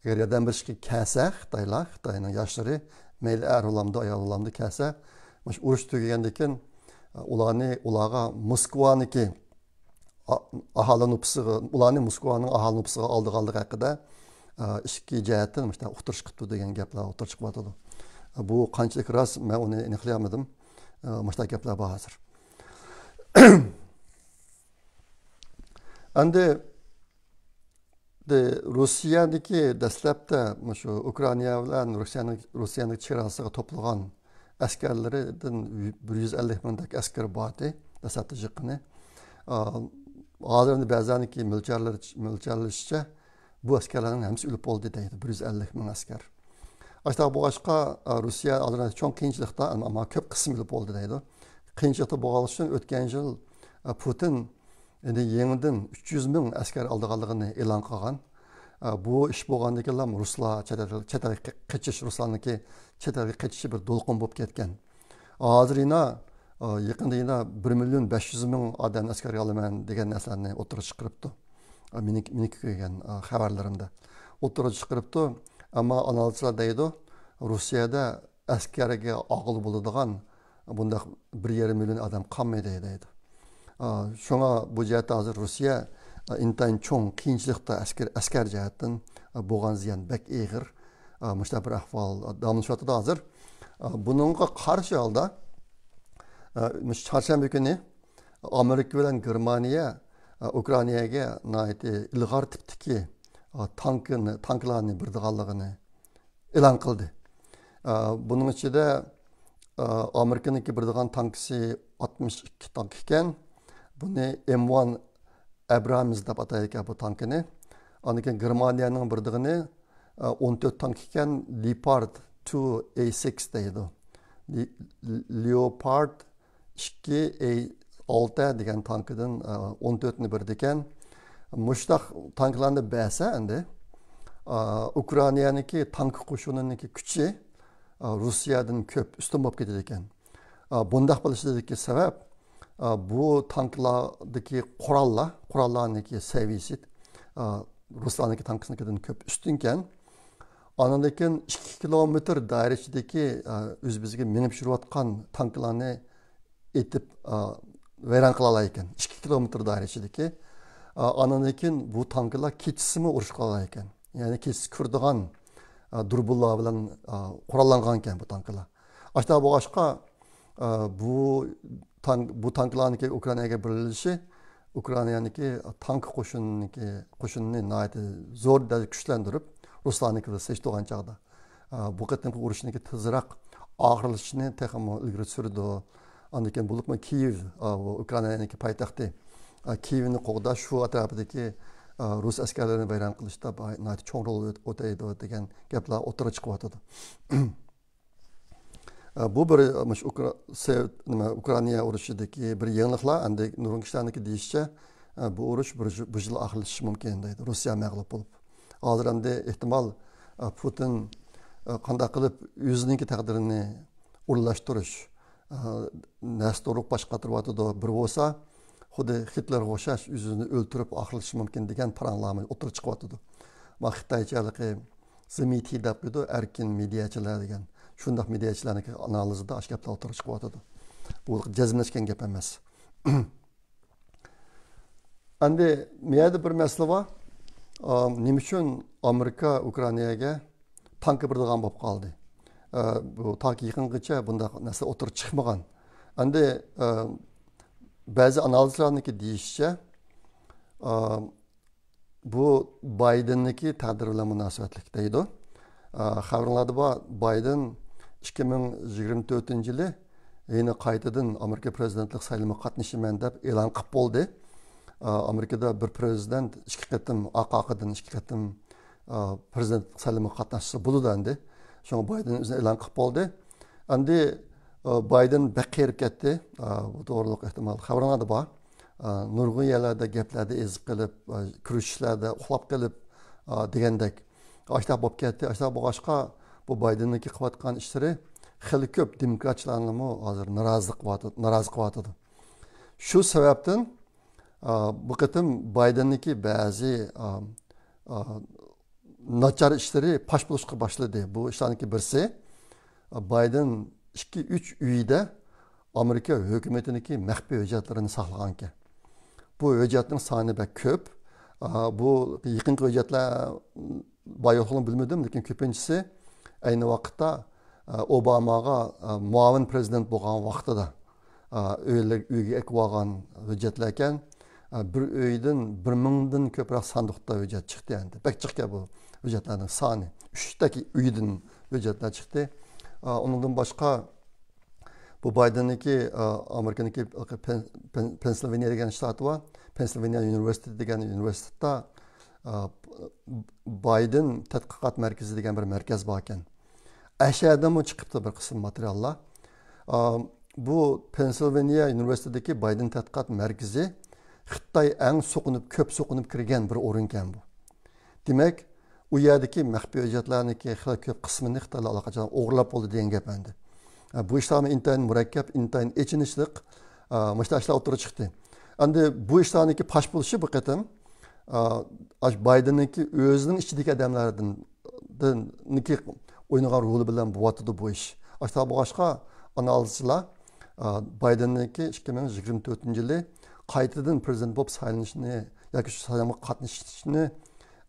ئەگەر ياردەم بېرىشكە كەلسە خىتايلار، خىتاينىڭ ياشلىرى، مەيلى ئەر بولامدۇ، ئايال بولامدۇ، كەلسە، مۇشۇ ئۇرۇش تۈگىگەندىن كېيىن، ئۇلارنى، ئۇلارغا موسكۋانىڭكى ئا-، ئاھالە نوپۇسىغا، ئۇلارنى موسكۋانىڭ ئاھالە نوپۇسىغا ئالىدىغانلىقى ھەققىدە، ئىككى جەھەتتىن مۇشۇنداق ئۇقتۇرۇش قىپتۇ دېگەن گەپلەر ئوتتۇرىغا چىقىۋاتىدۇ. بۇ قانچىلىك راست، مەن ئۇنى ئېنىقلىيالمىدىم. مۇشۇنداق گەپلەر بار ھازىر. ئەمدى، دە-، روسىيەدىكى دەسلەپتە مۇشۇ ئۇكرائىنا بىلەن روسىيەنىڭ، روسىيەنىڭ چېگراسىغا توپلىغان ئەسكەرلىرىدىن بىر يۈز ئەللىك مىڭدەك ئەسكەر باردى، دەسلەپتە جىققىنى. ئا، ھازىر ئەمدى بەزىلەرنىڭكى مۆلچەرلىرى-، مۆلچەرلىشىچە، بۇ ئەسكەرلەرنىڭ ھەممىسى ئۆلۈپ بولدى دەيدۇ، بىر يۈز ئەللىك مىڭ ئەسكەر. ئاشۇنداق بولغاچقا، ئا، روسىيە ھازىر چوڭ قىيىنچىلىقتا، ئەمما كۆپ قىسمى ئۆلۈپ بولدى دەيدۇ. قىيىنچىلىقتا بولغانلىقى ئۈچۈن ئۆتكەن يىل، ئا، پۇتىن ئەمدى يېڭىدىن ئۈچ يۈز مىڭ ئەسكەر ئالىدىغانلىقىنى ئېلان قىلغان. ئا، بۇ ئىش بولغاندىن كېيىنلا رۇسلار چەت ئەل، چەت ئەلگە قېچىش، رۇسلارنىڭكى چەت ئەلگە قېچىشى بىر دولقۇن بولۇپ كەتكەن. ھازىر يەنە، ئا، يېقىندا يەنە بىر مىليون بەش يۈز مىڭ ئادەمنى ئەسكەرگە ئالىمەن دېگەن نەرسىلەرنى ئوتتۇرىغا چىقىرىپتۇ. ئا، مېنىڭ، مېنىڭ كۆرگەن، ئا، خەۋەرلىرىمدە ئوتتۇرىغا چىقىرىپتۇ. ئەمما ئانالىزچىلار دەيدۇ، روسىيەدە ئەسكەرگە ئالغىلى بولىدىغان بۇنداق بىر يېرىم مىليون ئادەم قالمىدى دەيدۇ. ئا، شۇڭا بۇ جەھەتتە ھازىر روسىيە، ئا، ئىنتايىن چوڭ قىيىنچىلىقتا ئەسكەر، ئەسكەر جەھەتتىن، ئا، بولغان زىيان بەك ئېغىر. ئا، مۇشۇنداق بىر ئەھۋال داۋاملىشىۋاتىدۇ ھازىر. ئا، بۇنىڭغا قارشى ھالدا، ئا، مۇشۇ چارشەنبە كۈنى ئامېرىكا بىلەن گېرمانىيە، ئا، ئۇكرائىناگە ناھايىتى ئىلغار تىپتىكى، ئا، تانكىنى، تانكىلارنى بېرىدىغانلىقىنى ئېلان قىلدى. ئا، بۇنىڭ ئىچىدە، ئا، ئامېرىكىنىڭكى بېرىدىغان تانكىسى ئاتمىش ئىككى تانك ئىكەن. بۇنى ئېم ۋان ئەبرامز دەپ ئاتايدىكەن بۇ تانكىنى. ئاندىن كېيىن گېرمانىيەنىڭ بېرىدىغىنى، ئا، ئون تۆت تانك ئىكەن، لېپارد تو ئەي سىكس دەيدۇ. لې-، لېئوپارد ئىككى ئەي ئالتە دېگەن تانكىدىن، ئا، ئون تۆتنى بېرىدىكەن. مۇشۇنداق تانكىلارنى بەرسە ئەمدى، ئا، ئۇكرائىنانىڭكى تانك قوشۇنىنىڭكى كۈچى، ئا، روسىيەدىن كۆپ ئۈستۈن بولۇپ كېتىدىكەن. ئا، بۇنداق بولۇشىدىكى سەۋەب، ئا، بۇ تانكىلاردىكى قوراللار، قوراللارنىڭكى سەۋىيىسى، ئا، رۇسلارنىڭكى تانكىسىنىڭكىدىن كۆپ ئۈستۈنكەن. ئاندىن كېيىن ئىككى كىلومېتىر دائىرە ئىچىدىكى، ئا، ئۆز بىزگە مېڭىپ يۈرۈۋاتقان تانكىلارنى ئېتىپ، ئا، ۋەيران قىلالايكەن. ئىككى كىلومېتىر دائىرە ئىچىدىكى. ئا، ئاندىن كېيىن بۇ تانكىلار كېچىسىمۇ ئۇرۇش قىلالايكەن. يەنى كېچىسى كۆرىدىغان، ئا، دۇربۇنلار بىلەن، ئا، قوراللانغانكەن بۇ تانكىلار. ئاشۇنداق بولغاچقا، ئا، بۇ تانك، بۇ تانكىلارنىڭكى ئۇكرائىناگە بېرىلىشى ئۇكرائىنانىڭكى تانك قوشۇنىنىڭكى، قوشۇنىنى ناھايىتى زور دەرىجىدە كۈچلەندۈرۈپ، رۇسلارنىڭكى بىلەن سېلىشتۇرغان چاغدا، ئا، بۇ قېتىمقى ئۇرۇشنىڭكى تېزراق ئاخىرلىشىشىنى تېخىمۇ ئىلگىرى سۈرىدۇ. ئاندىن كېيىن بولۇپمۇ كىيېۋ، ئا، بۇ ئۇكرائىنانىڭكى پايتەختى، ئا، كىيېۋنى قوغداش، شۇ ئەتراپىدىكى، ئا، رۇس ئەسكەرلىرىنى ۋەيران قىلىشتا با-، ناھايىتى چوڭ رول ئۆت-، ئۆتەيدۇ دېگەن گەپلەر ئوتتۇرىغا چىقىۋاتىدۇ. ئە، بۇ بىر، مۇشۇ ئۇكرا-، سېۋ-، نېمە، ئۇكرائىنا ئۇرۇشىدىكى بىر يېڭىلىقلار. ئەمدى نۇرغۇن كىشىلەرنىڭكى دېيىشىچە، ئە، بۇ ئۇرۇش بۇ، بۇ يىل ئاخىرلىشىشى مۇمكىن دەيدۇ، روسىيە مەغلۇپ بولۇپ. ھازىر ئەمدى ئېھتىمال، ئە، پۇتىن، ئە، قانداق قىلىپ ئۆزىنىڭكى تەقدىرىنى ئورۇنلاشتۇرۇش، ئە، نەرسە توغرۇلۇق باش قاتۇرۇۋاتىدۇ. بىر بولسا، خۇددى خىتلېرغا ئوخشاش ئۆزىنى ئۆلتۈرۈپ ئاخىرلىشىشى مۇمكىن دېگەن پاراڭلارمۇ ئوتتۇرىغا چىقىۋاتىدۇ. ما خىتايچە ھېلىقى زىمىتى دەپ قويىدۇ، ئەركىن مېدىياچىلار دېگەن. شۇنداق مېدىياچىلارنىڭكى ئانالىزىدا ئاشۇ گەپلەر ئوتتۇرىغا چىقىۋاتىدۇ. بۇ جەزملەشكەن گەپ ئەمەس. ئەمدى مۇ يەردە بىر مەسىلە بار. ئا، نېمە ئۈچۈن ئامېرىكا ئۇكرائىناگە تانكا بېرىدىغان بولۇپ قالدى؟ ئا، بۇ تاكى يېقىنغىچە بۇنداق نەرسە ئوتتۇرىغا چىقمىغان. ئەمدى، ئا، بەزى ئانالىزچىلارنىڭكى دېيىشىچە، ئا، بۇ بايدېننىڭكى تەقدىرى بىلەن مۇناسىۋەتلىك دەيدۇ. ئا، خەۋىرىڭلاردا بار، بايدېن ئىككى مىڭ يىگىرمە تۆتىنچى يىلى يەنە قايتىدىن ئامېرىكا پىرېزىدېنتلىق سايلىمىغا قاتنىشىمەن دەپ ئېلان قىلىپ بولدى. ئا، ئامېرىكىدا بىر پىرېزىدېنت ئىككى قېتىم، ئارقا ئارقىدىن ئىككى قېتىم، ئا، پىرېزىدېنتلىق سايلىمىغا قاتناشسا بولىدۇ ئەمدى. شۇڭا بايدېن ئۆزىنى ئېلان قىلىپ بولدى. ئەمدى، ئا، بايدېن بەك قېرىپ كەتتى. ئا، بۇ توغرۇلۇق ئېھتىمال خەۋىرىڭلاردا بار. ئا، نۇرغۇن يەرلەردە گەپلەردە ئېزىپ قېلىپ، ئا، كۆرۈشۈشلەردە ئۇخلاپ قېلىپ، ئا، دېگەندەك. ئاشۇنداق بولۇپ كەتتى. ئاشۇنداق بولغاچقا، بۇ بايدېننىڭكى قىلىۋاتقان ئىشلىرى خېلى كۆپ دېموكراتچىلارنىمۇ ھازىر نارازى قىلىۋاتىدۇ، نارازى قىلىۋاتىدۇ. شۇ سەۋەبتىن، ئا، بۇ قېتىم بايدېننىڭكى بەزى، ئا، ئا، ناچار ئىشلىرى پاش بولۇشقا باشلىدى. بۇ ئىشلارنىڭكى بىرسى، بايدېن ئىككى، ئۈچ ئۆيدە ئامېرىكا ھۆكۈمىتىنىڭكى مەخپىي ھۆججەتلىرىنى ساقلىغانىكەن. بۇ ھۆججەتنىڭ سانى بەك كۆپ. ئا، بۇ يېقىنقى ھۆججەتلەر بار يوقلۇقىنى بىلمىدىم، لېكىن كۆپىنچىسى ئەينى ۋاقىتتا، ئا، ئوباماغا، ئا، مۇئاۋىن پىرېزىدېنت بولغان ۋاقتىدا، ئا، ئۆيلە-، ئۆيگە ئەكىۋالغان ھۆججەتلەركەن. ئا، بىر ئۆيدىن بىر مىڭدىن كۆپرەك ساندۇقتا ھۆججەت چىقتى ئەمدى. بەك جىقكەن بۇ ھۆججەتلەرنىڭ سانى. ئۈچتەك ئۆيدىن ھۆججەتلەر چىقتى. ئا، ئۇنىڭدىن باشقا، بۇ بايدېننىڭكى، ئا، ئامېرىكىنىڭكى پېن-، پېن-، پېنسىلۋانىيە دېگەن شتاتى بار. پېنسىلۋانىيە ئۇنىۋېرسىتېتى دېگەن ئۇنىۋېرسىتېتتا، ئا، بايدېن تەتقىقات مەركىزى دېگەن بىر مەركەز باركەن. ئەشەدىمۇ چىقىپتۇ بىر قىسىم ماتېرىياللار. ئا، بۇ پېنسىلۋانىيە ئۇنىۋېرسىتېتىدىكى بايدېن تەتقىقات مەركىزى خىتاي ئەڭ سوقۇنۇپ، كۆپ سوقۇنۇپ كىرگەن بىر ئورۇنكەن بۇ. دېمەك، ئۇ يەردىكى مەخپىي ھۆججەتلەرنىڭكى خېلى كۆپ قىسمىنى خىتايلار ئاللىقاچان ئوغرىلاپ بولدى دېگەن گەپ ئەمدى. ئە، بۇ ئىشلارمۇ ئىنتايىن مۇرەككەپ، ئىنتايىن ئېچىنىشلىق، ئە، مۇشۇنداق ئىشلار ئوتتۇرىغا چىقتى. ئەمدى بۇ ئىشلارنىڭكى پاش بولۇشى بۇ قېتىم، ئە، ئاش-، بايدېننىڭكى ئۆزىنىڭ ئىچىدىكى ئادەملەردىن، دىنكى ئوينىغان رولى بىلەن بولۇۋاتىدۇ بۇ ئىش. ئاشۇنداق بولغاچقا، ئانالىزچىلار، ئە، بايدېننىڭكى ئىككى مىڭ يىگىرمە تۆتىنچى يىلى قايتىدىن پىرېزىدېنت بولۇپ سايلىنىشنى ياكى شۇ سايلامغا قاتنىشىشنى،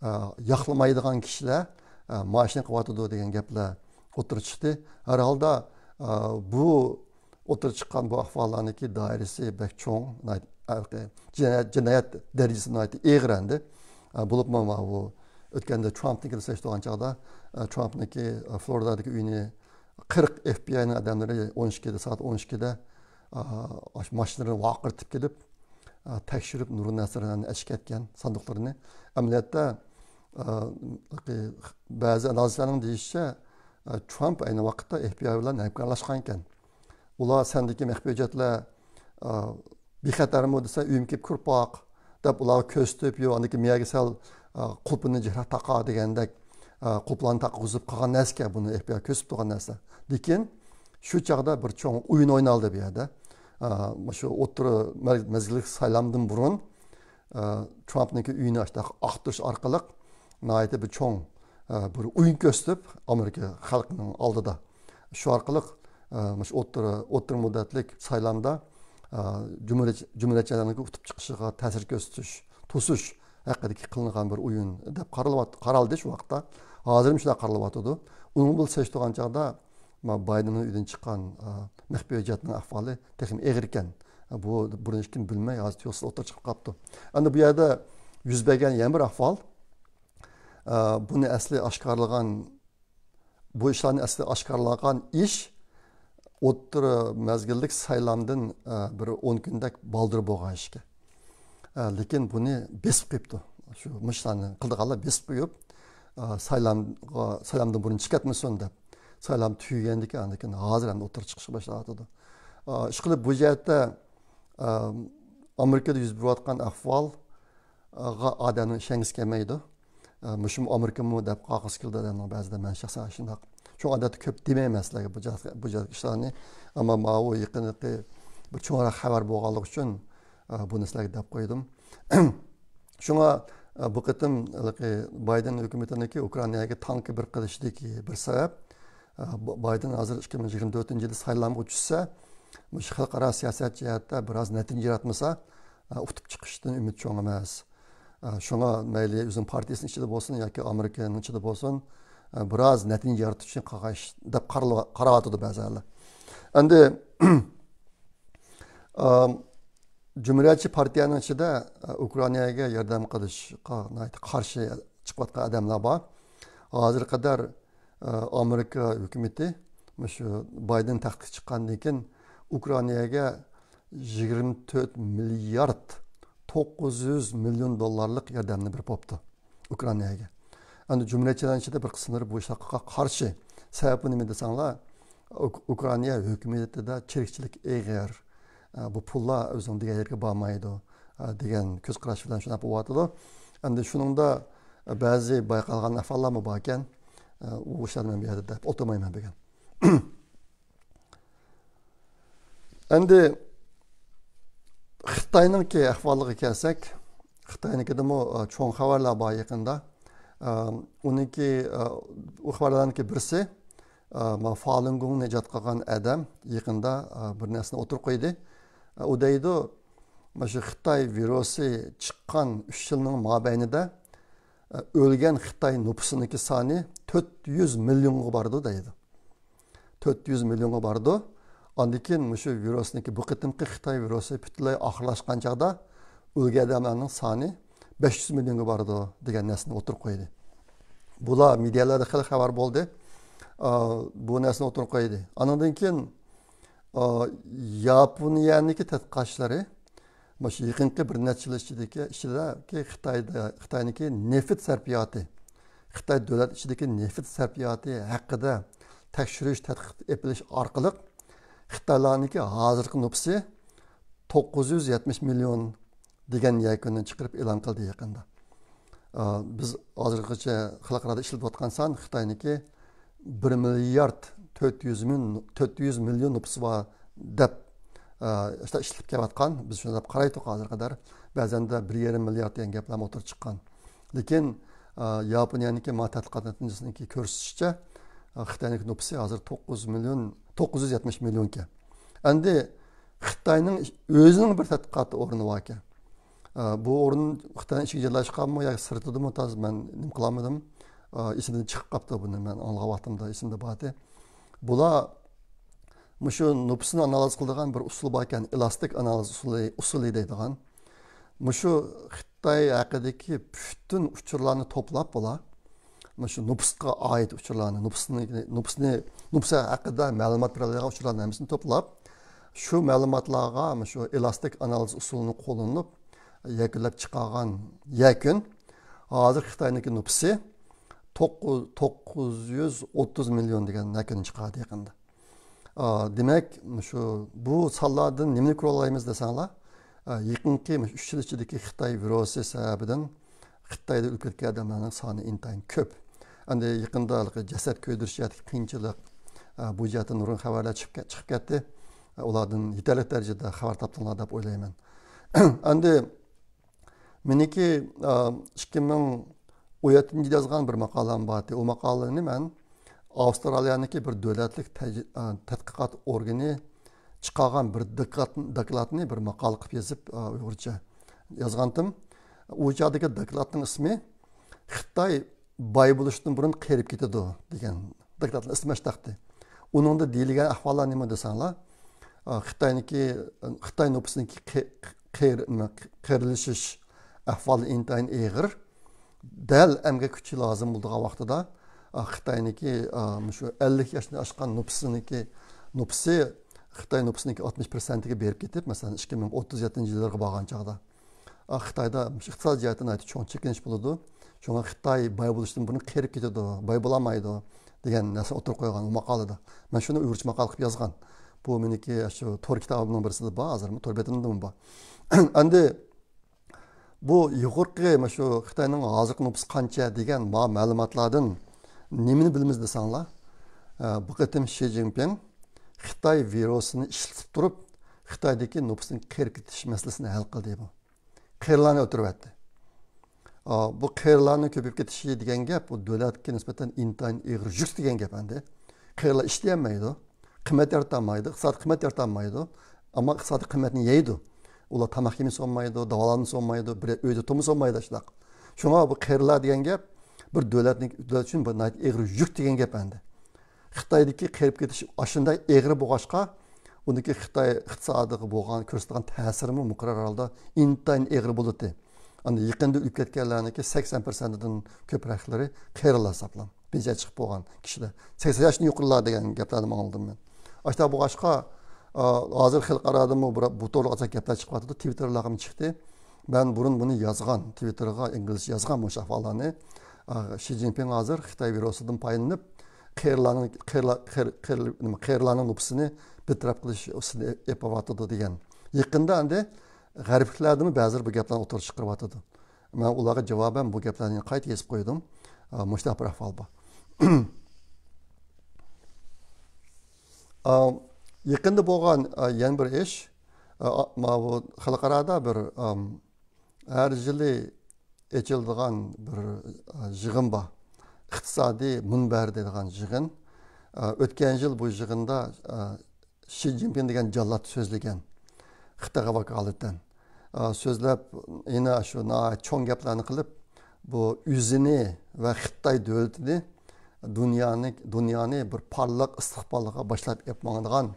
ئە، ياقلىمايدىغان كىشىلەر، ئە، ماشىنا قىلىۋاتىدۇ دېگەن گەپلەر ئوتتۇرىغا چىقتى. ھەر ھالدا، ئە، بۇ ئوتتۇرىغا چىققان بۇ ئەھۋاللارنىڭكى دائىرىسى بەك چوڭ، ناھايىتى، ئە، جىنايەت، جىنايەت دەرىجىسى ناھايىتى ئېغىر ئەمدى. ئە، بولۇپمۇ ماۋۇ ئۆتكەندە ترامپنىڭكىنى سېلىشتۇرغان چاغدا، ئە، ترامپنىڭكى، ئە، فلورىدادىكى ئۆيىنى قىرىق ئېف بى ئاينىڭ ئادەملىرى ئون ئىككىدە، سائەت ئون ئىككىدە، ئا، ئاشۇ ماشىنىلىرىنى ۋارقىرىتىپ كېلىپ، ئا، تەكشۈرۈپ، نۇرغۇن نەرسىلەرنى ئەچىپ كەتكەن ساندۇقلىرىنى. ئەمەلىيەتتە، ئا، بەزى ئانالىزچىلارنىڭ دېيىشىچە، ئا، ترامپ ئەينى ۋاقىتتا ئېف بى ئاي بىلەن ھەمكارلاشقان ئىكەن. ئۇلار سەندىكى مەخپىي ھۆججەتلەر، ئا، بىخەتەرمۇ دېسە، ئۆيۈمگە كېلىپ كۆرۈپ باق، دەپ ئۇلارغا كۆرسىتىپ، يو، ئاندىن كېيىن مېيەگە سەل، ئا، قۇلپىنى جىقراق تاقا دېگەندەك، ئا، قۇلپلارنى تاقىغۇزۇپ قالغان نەرسىكەن بۇنى ئېف بى ئاي كۆرسىتىپ تۇرغان نەرسە. لېكىن شۇ چاغدا بىر چوڭ ئويۇن ئوينالدى بۇ يەردە. ئا، شۇ ئوتتۇرا مەز-، مەزگىللىك سايلامدىن بۇرۇن، ئا، ترامپنىڭكى ئۆيىنى ئاشۇنداق ئاختۇرۇش ئارقىلىق ناھايىتى بىر چوڭ، ئا، بىر ئويۇن كۆرسىتىپ ئامېرىكا خەلقىنىڭ ئالدىدا. شۇ ئارقىلىق، ئە، مۇشۇ ئوتتۇرا، ئوتتۇرا مۇددەتلىك سايلامدا، ئە، جۇمھۇرىيەت-، جۇمھۇرىيەتچىلەرنىڭ ئۇتۇپ چىقىشىغا تەسىر كۆرسىتىش، توسۇش ھەققىدىكى قىلىنغان بىر ئويۇن دەپ قارىلىۋات-، قارالدى شۇ ۋاقىتتا. ھازىرمۇ شۇنداق قارىلىۋاتىدۇ. ئۇنىڭ بىلەن سېلىشتۇرغان چاغدا، ما، بايدېننىڭ ئۆيىدىن چىققان، ئە، مەخپىي ھۆججەتنىڭ ئەھۋالى تېخىمۇ ئېغىر ئىكەن. بۇ بۇرۇن ھېچكىم بىلمەي، ھازىر تۇيۇقسىز ئوتتۇرىغا چىقىپ قاپتۇ. ئەمدى بۇ يەردە يۈز بەرگەن يەنە بىر ئەھۋال، ئە، بۇنى ئەسلى ئاشكارىلىغان بۇ ئىشلارنى ئەسلى ئاشكارىلانغان ئىش ئوتتۇرا مەزگىللىك سايلامدىن، ئە، بىر ئون كۈندەك بالدۇر بولغان ئىشكەن. ئە، لېكىن بۇنى بېسىپ قويۇپتۇ. شۇ مۇشۇلارنى قىلىدىغانلار بېسىپ قويۇپ، ئە، سايلامغا، سايلامدىن بۇرۇن چىقىۋەتمىسۇن دەپ، سايلام تۈگىگەندىكىن ئاندىن كېيىن ھازىر ئەمدى ئوتتۇرىغا چىقىشقا باشلاۋاتىدۇ. ئە، ئىشقىلىپ بۇ جەھەتتە، ئە، ئامېرىكىدا يۈز بېرىۋاتقان ئەھۋال، ئادەمنىڭ ئىشەنگۈسى كەلمەيدۇ. ئە، مۇشۇمۇ ئامېرىكىمۇ دەپ قالغۇسى كېلىدۇ ئادەمنىڭ بەزىدە، مەن شەخسەن شۇنداق. شۇڭا ئادەتتە كۆپ دېمەيمەن سىلەرگە بۇ جەھەت، بۇ جەھەت ئىشلارنى. ئەمما ماۋۇ يېقىنقى بىر چوڭراق خەۋەر بولغانلىقى ئۈچۈن، ئە، بۇنى سىلەرگە دەپ قويدۇم. شۇڭا، ئە، بۇ قېتىم ھېلىقى بايدېن ھۆكۈمىتىنىڭكى ئۇكرائىناگە تانكا بېرىپ قېلىشىدىكى بىر سەۋەب، ئە، ب-، بايدېن ھازىر ئىككى مىڭ يىگىرمە تۆتىنچى يىلى سايلامغا چۈشسە، مۇشۇ خەلقئارا سىياسەت جەھەتتە بىراز نەتىجە ياراتمىسا، ئە، ئۇتۇپ چىقىشتىن ئۈمىد چوڭ ئەمەس. ئە، شۇڭا مەيلى ئۆزىنىڭ پارتىيىسىنىڭ ئىچىدە بولسۇن ياكى ئامېرىكىنىڭ ئىچىدە بولسۇن، ئە، بىراز نەتىجە يارىتىش ئۈچۈن قىلغان ئىش دەپ قارىلىۋا-، قاراۋاتىدۇ بەزىلەر. ئەمدى، ئە، جۇمھۇرىيەتچى پارتىيەنىڭ ئىچىدە، ئە، ئۇكرائىناگە ياردەم قىلىشقا ناھايىتى قارشى چىقىۋاتقان ئادەملەر بار. ھازىرغا قەدەر، ئە، ئامېرىكا ھۆكۈمىتى مۇشۇ بايدېن تەختكە چىققاندىن كېيىن ئۇكرائىناگە يىگىرمە تۆت مىليارد توققۇز يۈز مىليون دوللارلىق ياردەمنى بېرىپ بوپتۇ ئۇكرائىناگە. ئەمدى جۇمھۇرىيەتچىلەرنىڭ ئىچىدە بىر قىسىملىرى بۇ ئىشلارغا قارشى. سەۋەبى نېمە دېسەڭلار، ئۇك-، ئۇكرائىنا ھۆكۈمىتىدە چىرىكچىلىك ئېغىر، ئە، بۇ پۇللار ئۆزىنىڭ دېگەن يەرگە بارمايدۇ، ئە، دېگەن كۆز قاراش بىلەن شۇنداق بولۇۋاتىدۇ. ئەمدى شۇنىڭدا، ئە، بەزى بايقالغان ئەھۋاللارمۇ باركەن، ئە، ئۇ ئىشلارنى مەن بۇ يەردە دەپ ئولتۇرمايمەن بۈگۈن. ئەمدى خىتاينىڭكى ئەھۋالىغا كەلسەك، خىتاينىڭكىدىمۇ، ئە، چوڭ خەۋەرلەر بار يېقىندا. ئۇنىڭكى، ئۇ خەۋەرلەرنىڭكى بىرسى، ما فالۇنگوڭنى ئىجاد قىلغان ئادەم يېقىندا بىر نەرسىنى ئوتتۇرىغا قويدى. ئۇ دەيدۇ، مانا شۇ خىتاي ۋىرۇسى چىققان ئۈچ يىلنىڭ مابەينىدە ئۆلگەن خىتاي نوپۇسىنىڭكى سانى تۆت يۈز مىليونغا بارىدۇ دەيدۇ. تۆت يۈز مىليونغا بارىدۇ. ئاندىن كېيىن مۇشۇ ۋىرۇسنىڭكى، بۇ قېتىمقى خىتاي ۋىرۇسى پۈتۈنلەي ئاخىرلاشقان چاغدا ئۆلگەن ئادەملەرنىڭ سانى بەش يۈز مىليونغا بارىدۇ دېگەن نەرسىنى ئوتتۇرىغا قويدى. بۇلار مېدىيالاردا خېلى خەۋەر بولدى. ئا، بۇ نەرسىنى ئوتتۇرىغا قويدى. ئانىڭدىن كېيىن، ئا، ياپونىيەنىڭكى تەتقىقاتچىلىرى مۇشۇ يېقىنقى بىر نەچچە يىل ئىچىدىكى، ئىچىدىكى خىتايدا، خىتاينىڭكى نېفىت سەرپىياتى، خىتاي دۆلەت ئىچىدىكى نېفىت سەرپىياتى ھەققىدە تەكشۈرۈش، تەتقىق ئېلىپ بېرىش ئارقىلىق خىتايلارنىڭكى ھازىرقى نوپۇسى توققۇز يۈز يەتمىش مىليون دېگەن يەكۈننى چىقىرىپ ئېلان قىلدى يېقىندا. ئا، بىز ھازىرغىچە خەلقئارادا ئىشلىتىۋاتقان سان خىتاينىڭكى بىر مىليارد تۆت يۈز مىڭ، تۆت يۈز مىليون نوپۇسى بار دەپ، ئا، ئىشلىتىپ كېلىۋاتقان، بىز شۇنداق دەپ قارايتتۇق ھازىرغا قەدەر. بەزەندە بىر يېرىم مىليارد دېگەن گەپلەرمۇ ئوتتۇرىغا چىققان. لېكىن، ئا، ياپونىيەنىڭكى ما تەتقىقات نەتىجىسىنىڭكى كۆرسىتىشىچە، ئا، خىتاينىڭكى نوپۇسى ھازىر توققۇز مىليون، توققۇز يۈز يەتمىش مىليونكەن. ئەمدى خىتاينىڭ ئۆزىنىڭ بىر تەتقىقات ئورنى باركەن. ئا، بۇ ئورۇن خىتاينىڭ ئىچىگە جايلاشقانمۇ ياكى سىرتىدىمۇ، تازا مەن نېمە قىلالمىدىم. ئا، ئېسىمدىن چىقىپ قاپتۇ، بۇنى مەن ئاڭلىغان ۋاقتىمدا ئېسىمدە بار ئىدى. بۇلار مۇشۇ نوپۇسنى ئانالىز قىلىدىغان بىر ئۇسۇل باركەن، ئېلاستىك ئانالىز ئۇسۇلى، ئۇسۇلى دەيدىغان. مۇشۇ خىتاي ھەققىدىكى پۈتۈن ئۇچۇرلارنى توپلاپ بۇلار، مۇشۇ نوپۇسقا ئائىت ئۇچۇرلارنى، نوپۇسنى، نوپۇسنى، نوپۇس ھەققىدە مەلۇمات بېرىدىغان ئۇچۇرلارنىڭ ھەممىسىنى توپلاپ، شۇ مەلۇماتلارغا مۇشۇ ئېلاستىك ئانالىز ئۇسۇلىنى قوللىنىپ يەكۈنلەپ چىقارغان يەكۈن، ھازىر خىتاينىڭكى نوپۇسى توققۇز، توققۇز يۈز ئوتتۇز مىليون دېگەن يەكۈننى چىقاردى يېقىندا. ئا، دېمەك، شۇ، بۇ سانلاردىن نېمىنى كۆرۈۋالالايمىز دېسەڭلار، ئا، يېقىنقى مۇشۇ ئۈچ يىل ئىچىدىكى خىتاي ۋىرۇسى سەۋەبىدىن خىتايدا ئۆلۈپ كەتكەن ئادەملەرنىڭ سانى ئىنتايىن كۆپ. ئەمدى يېقىندا ھېلىقى جەسەت كۆيدۈرۈش جەھەتتىكى قىيىنچىلىق، ئا، بۇ جەھەتتىن نۇرغۇن خەۋەرلەر چىقىپ كە-، چىقىپ كەتتى. ئا، ئۇلاردىن يېتەرلىك دەرىجىدە خەۋەر تاپتىڭلار دەپ ئويلايمەن. ئەمدى مېنىڭكى، ئا، ئىككى مىڭ ئون يەتتىنچى يىلى يازغان بىر ماقالەم بار ئىدى. ئۇ ماقالىنى مەن ئاۋسترالىيەنىڭكى بىر دۆلەتلىك تەج-، ئا، تەتقىقات ئورگىنى چىقارغان بىر دوكلات-، دوكلاتنى بىر ماقالە قىلىپ يېزىپ، ئا، ئۇيغۇرچە يازغانتىم. ئۇ چاغدىكى دوكلاتنىڭ ئىسمى «خىتاي باي بولۇشتىن بۇرۇن قېرىپ كېتىدۇ» دېگەن دوكلاتنىڭ ئىسمى ئاشتاقتى. ئۇنىڭدا دېيىلگەن ئەھۋاللار نېمە دېسەڭلار، ئا، خىتاينىڭكى، خىتاي نوپۇسىنىڭكى قېر-، قېر-، قېرىلىشىش ئەھۋالى ئىنتايىن ئېغىر. دەل ئەمگەك كۈچى لازىم بولىدىغان ۋاقتىدا، ئا، خىتاينىڭكى، ئا، مۇشۇ ئەللىك ياشتىن ئاشقان نوپۇسىنىڭكى، نوپۇسى خىتاي نوپۇسىنىڭكى ئاتمىش پىرسەنتىگە بېرىپ كېتىپ، مەسىلەن، ئىككى مىڭ ئوتتۇز يەتتىنچى يىللارغا بارغان چاغدا، ئا، خىتايدا مۇشۇ ئىقتىسادىي جەھەتتىن ناھايىتى چوڭ چېكىنىش بولىدۇ. شۇڭا خىتاي باي بولۇشتىن بۇرۇن قېرىپ كېتىدۇ، باي بولالمايدۇ دېگەن نەرسىنى ئوتتۇرىغا قويغان ئۇ ماقالىدا. مەن شۇنى ئۇيغۇرچە ماقالە قىلىپ يازغان. بۇ مېنىڭكى شۇ تور كىتابىمنىڭ بىرسىدە بار، ھازىرمۇ تور بېتىمدىمۇ بار. ئەمدى بۇ يۇقىرىقى مۇشۇ خىتاينىڭ ھازىرقى نوپۇسى قانچە دېگەن ما-، مەلۇماتلاردىن نېمىنى بىلىمىز دېسەڭلار، ئە، بۇ قېتىم شى جىنپىڭ خىتاي ۋىرۇسىنى ئىشلىتىپ تۇرۇپ، خىتايدىكى نوپۇسنىڭ قېرىپ كېتىش مەسىلىسىنى ھەل قىلدى بۇ. قېرىلارنى ئۆلتۈرۈۋەتتى. ئا، بۇ قېرىلارنىڭ كۆپىيىپ كېتىشى دېگەن گەپ، بۇ دۆلەتكە نىسبەتەن ئىنتايىن ئېغىر يۈك دېگەن گەپ ئەمدى. قېرىلار ئىشلىيەلمەيدۇ، قىممەت يارىتالمايدۇ، ئىقتىسادىي قىممەت يارىتالمايدۇ. ئەمما ئىقتىسادىي قىممەتنى يەيدۇ. ئۇلار تاماق يېمىسە بولمايدۇ، داۋالانمىسا بولمايدۇ، بىر ئۆيدە تۇرمىسا بولمايدۇ، شۇنداق. شۇڭا بۇ قېرىلار دېگەن گەپ بىر دۆلەتنىڭ، دۆلەت ئۈچۈن بىر ناھايىتى ئېغىر يۈك دېگەن گەپ ئەمدى. خىتايدىكى قېرىپ كېتىش ئاشۇنداق ئېغىر بولغاچقا، ئۇنىڭكى خىتاي ئىقتىسادىغا بولغان كۆرسىتىدىغان تەسىرىمۇ مۇقەررەر ھالدا ئىنتايىن ئېغىر بولاتتى. ئەمدى يېقىندا ئۆلۈپ كەتكەنلەرنىڭكى سەكسەن پىرسەنتىدىن كۆپرەكلىرى قېرىلار ھېسابلان. پېنسىيە چىقىپ بولغان كىشىلەر. سەكسەن ياشتىن يۇقىرىلار دېگەن گەپلەرنى ئاڭلىدىم مەن. ئاشۇنداق بولغاچقا، ئا، ھازىر خەلقئارادىمۇ بۇ، بۇ توغرىلىق ئازراق گەپلەر چىقىۋاتىدۇ. تىۋىتتېرلارغىمۇ چىقتى. مەن بۇرۇن بۇنى يازغان، تىۋىتتېرغا ئىنگلىزچە يازغان مۇشۇ ئەھۋاللارنى. ئا، شى جىنپىڭ ھازىر خىتاي ۋىرۇسىدىن پايدىلىنىپ، قېرىلارنىڭ، قېرىلا-، قېر-، قېر-، نېمە، قېرىلارنىڭ نوپۇسىنى بىر تەرەپ قىلىش ئۇسۇلىنى ئېلىپ بېرىۋاتىدۇ دېگەن. يېقىندا ئەمدى غەربلىكلەردىمۇ بەزىلەر بۇ گەپلەرنى ئوتتۇرىغا چىقىرىۋاتىدۇ. مەن ئۇلارغا جاۋابەن بۇ گەپلەرنى قايتا يېزىپ قويدۇم. ئا، مۇشۇنداق بىر ئەھۋال بار. ئا، يېقىندا بولغان، ئا، يەنە بىر ئىش، ئا، ماۋۇ خەلقئارادا بىر، ئام، ھەر يىلى ئېچىلىدىغان بىر، ئە، يىغىن بار. ئىقتىسادىي مۇنبەر دەيدىغان يىغىن. ئە، ئۆتكەن يىل بۇ يىغىندا، ئە، شى جىنپىڭ دېگەن جاللات سۆزلىگەن. خىتايغا ۋاكالىتەن، ئە، سۆزلەپ، يەنە شۇ ناھايىتى چوڭ گەپلەرنى قىلىپ، بۇ ئۆزىنى ۋە خىتاي دۆلىتىنى دۇنيانى، دۇنيانى بىر پارلاق ئىستىقبالغا باشلاپ ئېلىپ ماڭىدىغان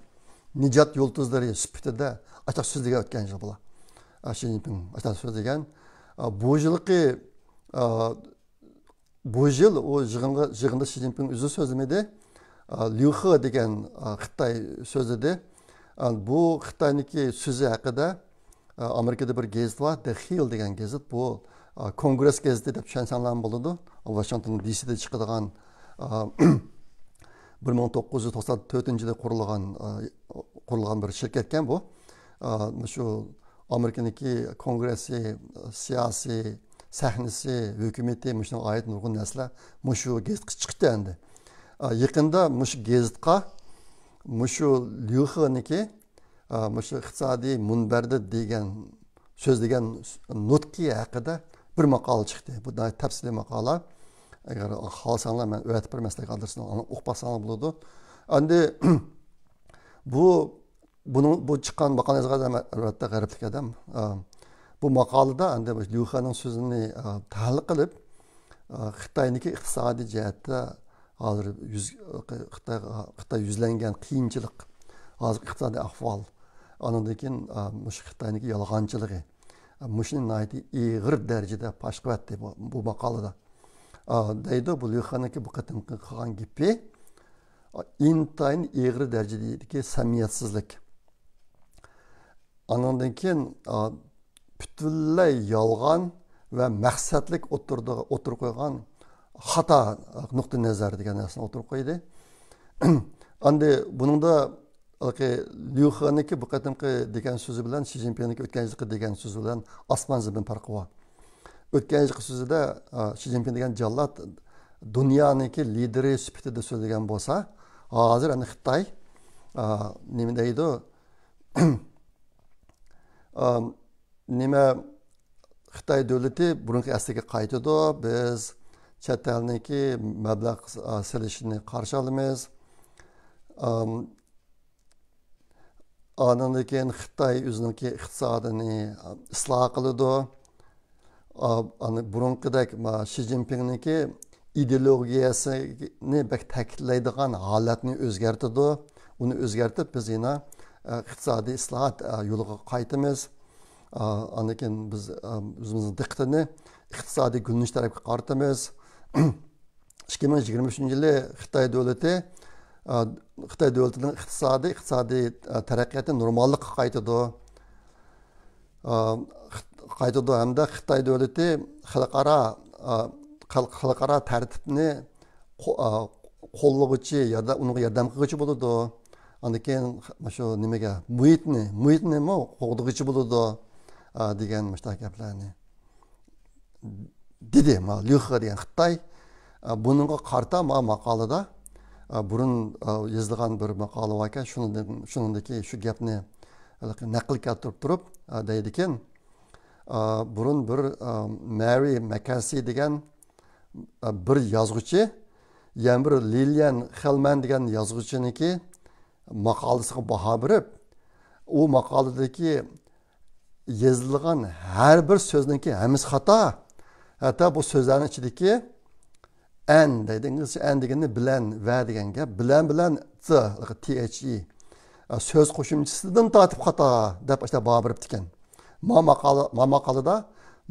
نىجات يۇلتۇزلىرى سۈپىتىدە ئاچچىق سۆزلىگەن ئۆتكەن يىل بۇلار. ئە، شى جىنپىڭ ئاچچىق سۆزلىگەن. ئە، بۇ يىلقى، ئە، بۇ يىل ئۇ يىغىنغا، يىغىندا شى جىنپىڭ ئۆزى سۆزلىمىدى. ئا، ليۇ خې دېگەن، ئا، خىتاي سۆزلىدى. ئا، بۇ خىتاينىڭكى سۆزى ھەققىدە، ئا، ئامېرىكىدا بىر گېزىت بار، The Hill دېگەن گېزىت. بۇ، ئا، كونگرېس گېزىتى دەپ چۈشەنسەڭلارمۇ بولىدۇ. ۋاشىنگتون دى سىدە چىقىدىغان، ئا، بىر مىڭ توققۇز يۈز توقسان تۆتىنچى يىلى قۇرۇلغان، ئا، قۇرۇلغان بىر شىركەتكەن بۇ. ئا، مۇشۇ ئامېرىكىنىڭكى كونگرېسى، سىياسىي سەھنىسى، ھۆكۈمىتى، مۇشۇنىڭغا ئائىت نۇرغۇن نەرسىلەر مۇشۇ گېزىتقا چىقتى ئەمدى. ئا، يېقىندا مۇشۇ گېزىتقا مۇشۇ ليۇ خېنىڭكى، ئا، مۇشۇ ئىقتىسادىي مۇنبەردە دېگەن، سۆزلىگەن نۇتقى ھەققىدە بىر ماقالە چىقتى. بۇ ناھايىتى تەپسىلىي ماقالە. ئەگەر خالىساڭلار، مەن ئەۋەتىپ بېرىمەن سىلەرگە ئادرېسىنى، ئاندىن ئوقۇپ باقساڭلار بولىدۇ. ئەمدى بۇ بۇنىڭ، بۇ چىققان ماقالىنى يازغان ئادەم، ئەلۋەتتە، غەربلىك ئادەم. ئا، بۇ ماقالىدا ئەمدى ليۇ خېنىڭ سۆزىنى، ئا، تەھلىل قىلىپ، ئا، خىتاينىڭكى ئىقتىسادىي جەھەتتە ھازىر يۈز، خىتاي، خىتاي يۈزلەنگەن قىيىنچىلىق، ھازىرقى ئىقتىسادىي ئەھۋال، ئانىڭدىن كېيىن، ئا، مۇشۇ خىتاينىڭكى يالغانچىلىقى، ئا، مۇشۇنى ناھايىتى ئېغىر دەرىجىدە پاش قىلىۋەتتى بۇ، بۇ ماقالىدا. ئا، دەيدۇ، بۇ ليۇ خېنىڭكى بۇ قېتىمقى قىلغان گېپى، ئا، ئىنتايىن ئېغىر دەرىجىدىكى سەمىمىيەتسىزلىك. ئانىڭدىن كېيىن، ئا، پۈتۈنلەي يالغان ۋە مەقسەتلىك ئوتتۇرىدا، ئوتتۇرىغا قويغان خاتا نۇقتىئى نەزەر دېگەن نەرسىنى ئوتتۇرىغا قويدى. ئەمدى بۇنىڭدا ھېلىقى ليۇ خېنىڭكى بۇ قېتىمقى دېگەن سۆزى بىلەن شى جىنپىڭنىڭكى ئۆتكەن يىلقى دېگەن سۆزى بىلەن ئاسمان زېمىن پەرقى بار. ئۆتكەن يىلقى سۆزىدە، ئا، شى جىنپىڭ دېگەن جاللات دۇنيانىڭكى لىدىرى سۈپىتىدە سۆزلىگەن بولسا، ھازىر ئەنە خىتاي، ئا، نېمە دەيدۇ؟ ئا، نېمە، خىتاي دۆلىتى بۇرۇنقى ئەسلىگە قايتىدۇ، بىز چەت ئەلنىڭكى مەبلەغ، ئا، سېلىشىنى قارشى ئالىمىز. ئام، ئانىڭدىن كېيىن خىتاي ئۆزىنىڭكى ئىقتىسادىنى، ئا، ئىسلاھ قىلىدۇ. ئا، ئانا بۇرۇنقىدەك، ما، شى جىنپىڭنىڭكى ئىدېئولوگىيەسىنى بەك تەكىتلەيدىغان ھالەتنى ئۆزگەرتىدۇ. ئۇنى ئۆزگەرتىپ، بىز يەنە، ئا، ئىقتىسادىي ئىسلاھات، ئا، يولىغا قايتىمىز. ئا، ئاندىن كېيىن بىز، ئا، ئۆزىمىزنىڭ دىققىتىنى ئىقتىسادىي گۈللىنىش تەرەپكە قارىتىمىز. ئىككى مىڭ يىگىرمە ئۈچىنچى يىلى خىتاي دۆلىتى، ئا، خىتاي دۆلىتىنىڭ ئىقتىسادى، ئىقتىسادىي، ئا، تەرەققىياتى نورماللىققا قايتىدۇ. ئا، خىت-، قايتىدۇ ھەمدە خىتاي دۆلىتى خەلقئارا، ئا، خەل-، خەلقئارا تەرتىپنى قو-، ئا، قوللىغۇچى يا ئۇنىڭغا ياردەم قىلغۇچى بولىدۇ. ئاندىن كېيىن شۇ نېمىگە، مۇھىتنى، مۇھىتنىمۇ قوغدىغۇچى بولىدۇ، ئا، دېگەن مۇشۇنداق گەپلەرنى دېدى، ما، ليۇ خې دېگەن خىتاي. ئا، بۇنىڭغا قارىتا ما ماقالىدا، ئا، بۇرۇن، ئا، يېزىلغان بىر ماقالە باركەن، شۇنىڭدىن، شۇنىڭدىكى شۇ گەپنى ھېلىقى نەقىل كەلتۈرۈپ تۇرۇپ، ئا، دەيدىكەن، ئا، بۇرۇن بىر، ئا، مارى ماككېنزى دېگەن، ئا، بىر يازغۇچى، يەنە بىر لىليەن خېلمەن دېگەن يازغۇچىنىڭكى ماقالىسىغا باھا بېرىپ، ئۇ ماقالىدىكى يېزىلغان ھەر بىر سۆزنىڭكى ھەممىسى خاتا. ھەتتا بۇ سۆزلەرنىڭ ئىچىدىكى ئەن دەيدۇ، ئىنگلىزچە ئەن دېگىنى بىلەن، ۋە دېگەن گەپ. بىلەن بىلەن تى، تى ئېيچ ئى، سۆز قوشۇمچىسىدىن تارتىپ خاتا دەپ ئاشۇنداق باھا بېرىپتىكەن. ما ماقالە، ما ماقالىدا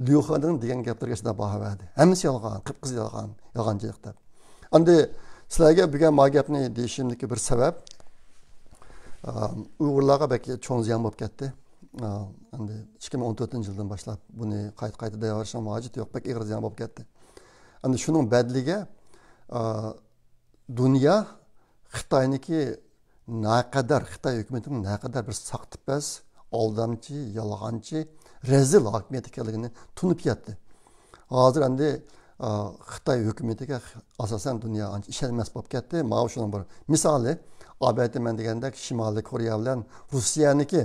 ليۇ خېنىڭ دېگەن گەپلىرىگە شۇنداق باھا بەردى. ھەممىسى يالغان، قىپقىزىل يالغان، يالغانچىلىق دەپ. ئەمدى سىلەرگە بۈگۈن ما گەپنى دېيىشىمدىكى بىر سەۋەب، ئا، ئۇيغۇرلارغا بەك چوڭ زىيان بولۇپ كەتتى. ئا، ئەمدى ئىككى مىڭ ئون تۆتىنچى يىلدىن باشلاپ بۇنى قايتا، قايتا دەۋېرىشنىڭ ھاجىتى يوق، بەك ئېغىر زىيان بولۇپ كەتتى. ئەمدى شۇنىڭ بەدىلىگە، ئا، دۇنيا خىتاينىڭكى نەقەدەر، خىتاي ھۆكۈمىتىنىڭ نەقەدەر بىر ساختىپەز، ئالدامچى، يالغانچى، رەزىل ھاكىمىيەت ئىكەنلىكىنى تونۇپ يەتتى. ھازىر ئەمدى، ئا، خىتاي ھۆكۈمىتىگە ئاساسەن دۇنيا ئانچە ئىشەنمەس بولۇپ كەتتى. ماۋۇ شۇنىڭ بىر مىسالى. ئاۋۋەتتە مەن دېگەندەك شىمالىي كورېيە بىلەن روسىيەنىڭكى،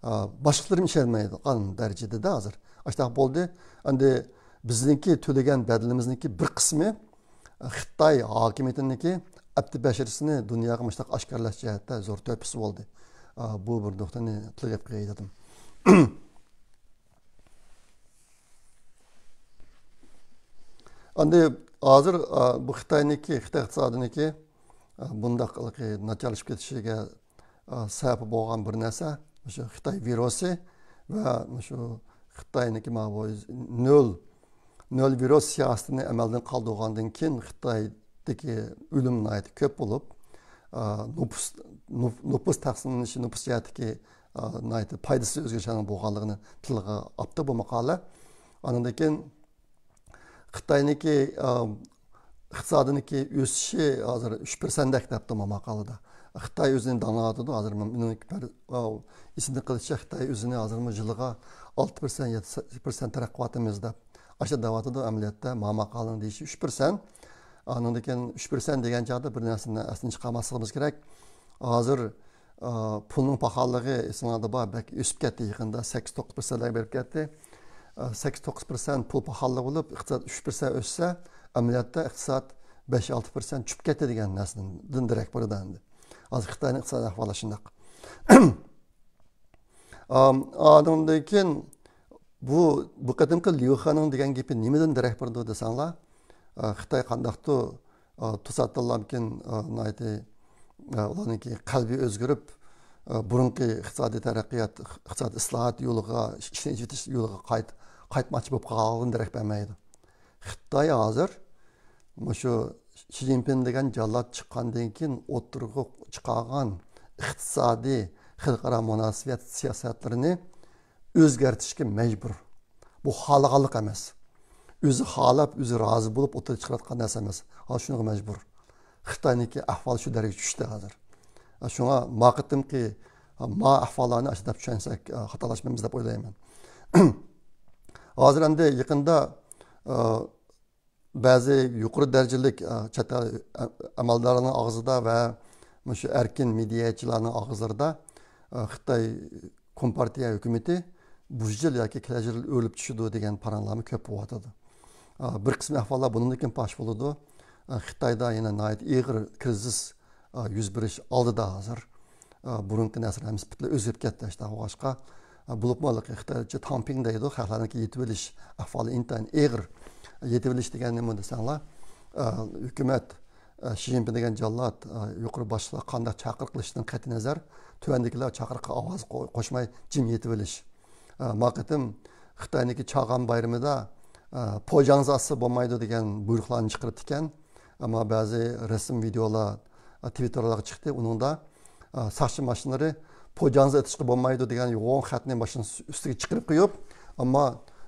ئا، باشلىقلىرىمۇ ئىشەنمەيدىغان دەرىجىدە ھازىر. ئاشۇنداق بولدى. ئەمدى بىزنىڭكى تۆلىگەن بەدىلىمىزنىڭكى بىر قىسمى خىتاي ھاكىمىيىتىنىڭكى ئەپتى بەشىرىسىنى دۇنياغا مۇشۇنداق ئاشكارىلاش جەھەتتە زور تۆھپىسى بولدى. بۇ بىر نۇقتىنى تىلغا ئېلىپ قوياي دېدىم. ئەمدى ھازىر، ئا، بۇ خىتاينىڭكى، خىتاي ئىقتىسادىنىڭكى، ئا، بۇنداق ناچارلىشىپ كېتىشىگە، ئا، سەۋەب بولغان بىر نەرسە، مۇشۇ خىتاي ۋىرۇسى ۋە مۇشۇ خىتاينىڭكى ماۋۇ نۆل، نۆل ۋىرۇس سىياسىتىنى ئەمەلدىن قالدۇرغاندىن كېيىن خىتايدىكى ئۆلۈم ناھايىتى كۆپ بولۇپ، ئا، نوپۇس، نوپ-، نوپۇس تەقسىملىنىشى، نوپۇس جەھەتتىكى، ئا، ناھايىتى پايدىسىز ئۆزگىرىشلەرنىڭ بولغانلىقىنى تىلغا ئاپتۇ بۇ ماقالە. ئاندىن كېيىن خىتاينىڭكى، ئا، ئىقتىسادىنىڭكى ئۆسۈشى ھازىر ئۈچ پىرسەنتتەك دەپتۇ ما ماقالىدا. خىتاي ئۆزىنى داڭلاۋاتىدۇ. ھازىر مېنىڭ بىر، ئا، ئېسىمدە قېلىشىچە خىتاي ئۆزىنى ھازىرمۇ يىلىغا ئالتە پىرسەنت، يەتتە پىرسەنت تەرەققىي قىلىۋاتىمىز دەپ ئاشۇنداق دەۋاتىدۇ. ئەمەلىيەتتە ما ماقالىنىڭ دېيىشى ئۈچ پىرسەنت. ئانىڭدىن كېيىن ئۈچ پىرسەنت دېگەن چاغدا بىر نەرسىنى ئەستىن چىقارماسلىقىمىز كېرەك. ھازىر ئا، پۇلنىڭ پاخاللىقى ئېسىڭلاردا بار، بەك ئۆسۈپ كەتتى يېقىندا، سەككىز توققۇز پىرسەنتلەرگە بېرىپ كەتتى. ئا، سەككىز توققۇز پىرسەنت پۇل پاخاللىقى بولۇپ، ئىقتىساد ئۈچ پىرسەنت ئۆسسە، ئەمەلىيەتتە ئىقتىساد بەش ئالتە پىرسەنت چۈشۈپ كەتتى دېگەن نەرسىدىن دېرەك بېرىدۇ ئەمدى. ھازىر خىتاينىڭ ئىقتىسادىي ئەھۋالى شۇنداق. ئام، ئانىڭدىن كېيىن بۇ، بۇ قېتىمقى ليۇ خېنىڭ دېگەن گېپى نېمىدىن دېرەك بېرىدۇ دېسەڭلار، ئا، خىتاي قانداقتۇر، ئا، توساتتىنلامكىن، ئا، ناھايىتى، ئا، ئۇلارنىڭكى قەلبى ئۆزگىرىپ، ئا، بۇرۇنقى ئىقتىسادىي تەرەققىيات، ئىقتىسادىي ئىسلاھات يولىغا، ئىشنى ئېچىۋېتىش يولىغا قايت-، قايتماقچى بولۇپ قالغانلىقىدىن دېرەك بەرمەيدۇ. خىتاي ھازىر مۇشۇ شى جىنپىڭ دېگەن جاللات چىققاندىن كېيىن ئوتتۇرىغا چىقارغان ئىقتىسادىي خەلقئارا مۇناسىۋەت سىياسەتلىرىنى ئۆزگەرتىشكە مەجبۇر. بۇ خالىغانلىق ئەمەس. ئۆزى خالاپ، ئۆزى رازى بولۇپ ئوتتۇرىغا چىقىرىۋاتقان نەرسە ئەمەس. ھازىر شۇنىڭغا مەجبۇر. خىتاينىڭكى ئەھۋالى شۇ دەرىجىگە چۈشتى ھازىر. شۇڭا ما قېتىمقى ما ئەھۋاللارنى ئاشۇنداق چۈشەنسەك، خاتالاشمايمىز دەپ ئويلايمەن. ھازىر ئەمدى يېقىندا، بەزى يۇقىرى دەرىجىلىك، ئە، چەت ئەل، ئە، ئەمەلدارلارنىڭ ئاغزىدا ۋە مۇشۇ ئەركىن مېدىياچىلارنىڭ ئاغزىلىرىدا، ئە، خىتاي كومپارتىيە ھۆكۈمىتى بۇ يىل ياكى كېلەر يىل ئۆرۈلۈپ چۈشىدۇ دېگەن پاراڭلارمۇ كۆپ بولۇۋاتىدۇ. ئە، بىر قىسىم ئەھۋاللار بۇنىڭدىن كېيىن پاش بولىدۇ. ئە، خىتايدا يەنە ناھايىتى ئېغىر كىرىزىس، ئە، يۈز بېرىش ئالدىدا ھازىر. ئە، بۇرۇنقى نەرسىلەر ھەممىسى پۈتۈنلەي ئۆزگىرىپ كەتتى. شۇنداق بولغاچقا، ئە، بولۇپمۇ ھېلىقى خىتايچە تاڭپىڭ دەيدۇ، خەقلەرنىڭكى يېتىۋېلىش ئەھۋالى ئىنتايىن ئېغىر. يېتىۋېلىش دېگەن نېمە دېسەڭلار، ئە، ھۆكۈمەت، ئە، شى جىنپىڭ دېگەن جاللات، ئە، يۇقىرى باشلىقلار قانداق چاقىرىق قىلىشىدىن قەتئىينەزەر، تۆۋەندىكىلەر چاقىرىققا ئاۋاز قو-، قوشماي جىم يېتىۋېلىش. ئە، ما قېتىم خىتاينىڭكى چاغان بايرىمىدا، ئە، پوجاڭزا ئاتسا بولمايدۇ دېگەن بۇيرۇقلارنى چىقىرىپتىكەن. ئەمما بەزى رەسىم، ۋىدېئولار، ئە، تىۋىتتېرلارغا چىقتى. ئۇنىڭدا، ئە، ساقچى ماشىنىلىرى پوجاڭزا ئېتىشقا بولمايدۇ دېگەن يوغان خەتنى ماشىنا ئۈستىگە چىقىرىپ قويۇپ، ئەمما،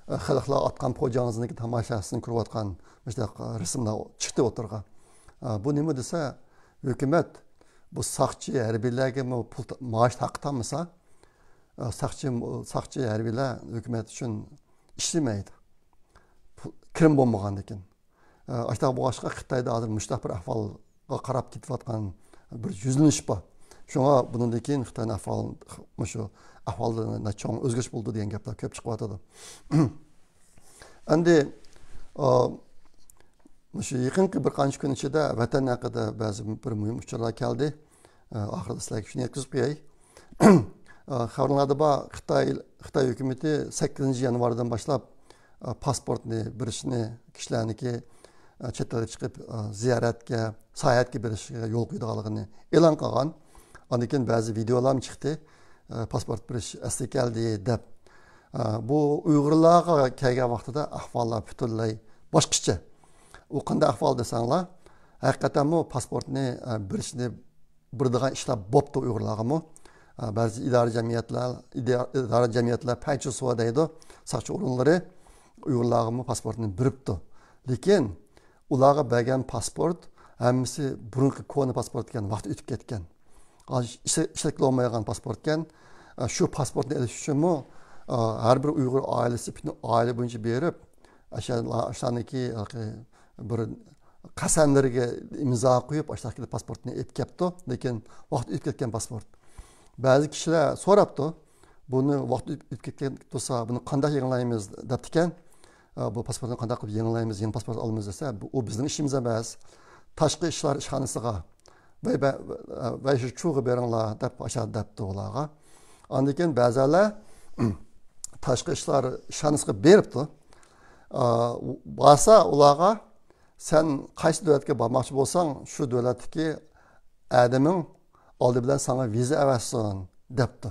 ئە، خەلقلەر ئاتقان پوجاڭزىنىڭكى تاماشاسىنى كۆرۈۋاتقان مۇشۇنداق، ئە، رەسىملەر چىقتى ئوتتۇرىغا. ئە، بۇ نېمە دېسە، ھۆكۈمەت بۇ ساقچى، ھەربىيلەرگىمۇ پۇل تا-، مائاش تارقىتالمىسا، ئە، ساقچى، ساقچى، ھەربىيلەر ھۆكۈمەت ئۈچۈن ئىشلىمەيدۇ. پۇل، كىرىم بولمىغاندىكىن. ئاشۇنداق بولغاچقا، خىتايدا ھازىر مۇشۇنداق بىر ئەھۋالغا قاراپ كېتىۋاتقان بىر يۈزلىنىش بار. شۇڭا بۇنىڭدىن كېيىن خىتاينىڭ ئەھۋالى، مۇشۇ ئەھۋالدا چوڭ ئۆزگىرىش بولىدۇ دېگەن گەپلەر كۆپ چىقىۋاتىدۇ. ئەمدى، ئا، مۇشۇ يېقىنقى بىر قانچە كۈن ئىچىدە ۋەتەن ھەققىدە بەزى بىر مۇھىم ئۇچۇرلار كەلدى. ئا، ئاخىرىدا سىلەرگە شۇنى يەتكۈزۈپ قوياي. ئا، خەۋىرىڭلاردا بار، خىتاي، خىتاي ھۆكۈمىتى سەككىزىنچى يانۋاردىن باشلاپ، ئا، پاسپورتنى بېرىشنى، كىشىلەرنىڭكى، ئا، چەت ئەلگە چىقىپ، ئا، زىيارەتكە، ساياھەتكە بېرىشىگە يول قويىدىغانلىقىنى ئېلان قىلغان. ئاندىن كېيىن بەزى ۋىدېئولارمۇ چىقتى، ئا، پاسپورت بېرىش ئەسلىگە كەلدى دەپ. ئا، بۇ ئۇيغۇرلارغا كەلگەن ۋاقتىدا ئەھۋاللار پۈتۈنلەي باشقىچە. ئۇ قانداق ئەھۋال دېسەڭلار، ھەقىقەتەنمۇ پاسپورتنى، ئا، بېرىشنى بېرىدىغان ئىشلار بوپتۇ ئۇيغۇرلارغىمۇ. ئە، بەزى ئىدارە جەمئىيەتلەر، ئىدارە جەمئىيەتلەر پەنچىسۇۋا دەيدۇ، ساقچى ئورۇنلىرى ئۇيغۇرلارغىمۇ پاسپورتنى بېرىپتۇ. لېكىن ئۇلارغا بەرگەن پاسپورت ھەممىسى بۇرۇنقى كونا پاسپورت ئىكەن، ۋاقتى ئۆتۈپ كەتكەن. ئىشلەتكىلى بولمايدىغان پاسپورت ئىكەن. ئە، شۇ پاسپورتنى ئېلىش ئۈچۈنمۇ، ئە، ھەر بىر ئۇيغۇر ئائىلىسى پۈتۈن ئائىلە بويىچە بېرىپ، ئاشۇلارنىڭكى بىر قەسەملىرىگە ئىمزا قويۇپ، ئاشۇنداق كېلىپ پاسپورتنى ئېلىپ كەپتۇ، لېكىن ۋاقتى ئۆتۈپ كەتكەن پاسپورت. بەزى كىشىلەر سوراپتۇ، بۇنى ۋاقتى ئۆتۈپ كەتكەن تۇرسا، بۇنى قانداق يېڭىلايمىز دەپتىكەن. ئە، بۇ پاسپورتنى قانداق قىلىپ يېڭىلايمىز، يېڭى پاسپورت ئالىمىز دېسە، بۇ، ئۇ بىزنىڭ ئىشىمىز ئەمەس. تاشقى ئىشلار ئىشخانىسىغا، ۋەي، ۋەي، ۋەي، شۇ چۇغا بېرىڭلار دەپ ئاشۇ دەپتۇ ئۇلارغا. ئاندىن كېيىن بەزەنلەر تاشقى ئىشلار ئىشخانىسىغا بېرىپتۇ. ئا، بارسا ئۇلارغا، سەن قايسى دۆلەتكە بارماقچى بولساڭ، شۇ دۆلەتتىكى ئادىمىڭ ئالدى بىلەن ساڭا ۋىزا ئەۋەتسۇن دەپتۇ.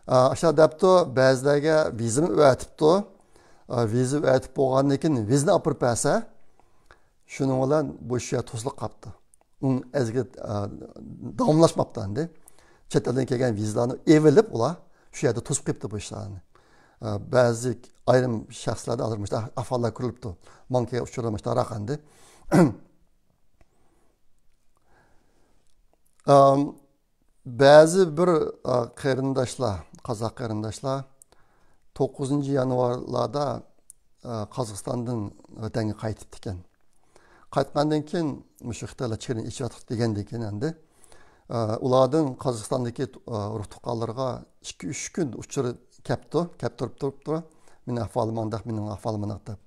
ئا، ئاشۇنداق دەپتۇ، بەزىلەرگە ۋىزىمۇ ئەۋەتىپتۇ. ئا، ۋىزا ئەۋەتىپ بولغاندىن كېيىن ۋىزىنى ئاپىرىپ بەرسە، شۇنىڭ بىلەن بۇ ئىش توسۇلۇپ قاپتۇ. ئۇنىڭ ئەزگە، ئا، داۋاملاشماپتۇ ئەمدى. چەت ئەلدىن كەلگەن ۋىزىلارنى ئېلىۋېلىپ، ئۇلار شۇ يەردە توسۇپ قويۇپتۇ بۇ ئىشلارنى. ئا، بەزى ئايرىم شەخسلەردە ھازىر مۇشۇنداق ئەھۋاللار كۆرۈلۈپتۇ. ماڭا كەلگەن ئۇچۇرلار مۇشۇنداقراق ئەمدى. ئام، بەزى بىر، ئا، قېرىنداشلار، قازاق قېرىنداشلار توققۇزىنچى يانۋارلاردا، ئا، قازاقىستاندىن ۋەتەنگە قايتىپتىكەن. قايتقاندىن كېيىن مۇشۇ خىتايلار چېگرىنى ئېچىۋاتىدۇ دېگەندىن كېيىن ئەمدى، ئا، ئۇلاردىن قازاقىستاندىكى، ئا، ئۇرۇق-تۇغقانلىرىغا ئىككى-ئۈچ كۈن ئۇچۇر كەپتۇ، كەپ تۇرۇپ تۇرۇپتۇ. مېنىڭ ئەھۋالىم ئانداق، مېنىڭ ئەھۋالىم مانداق دەپ.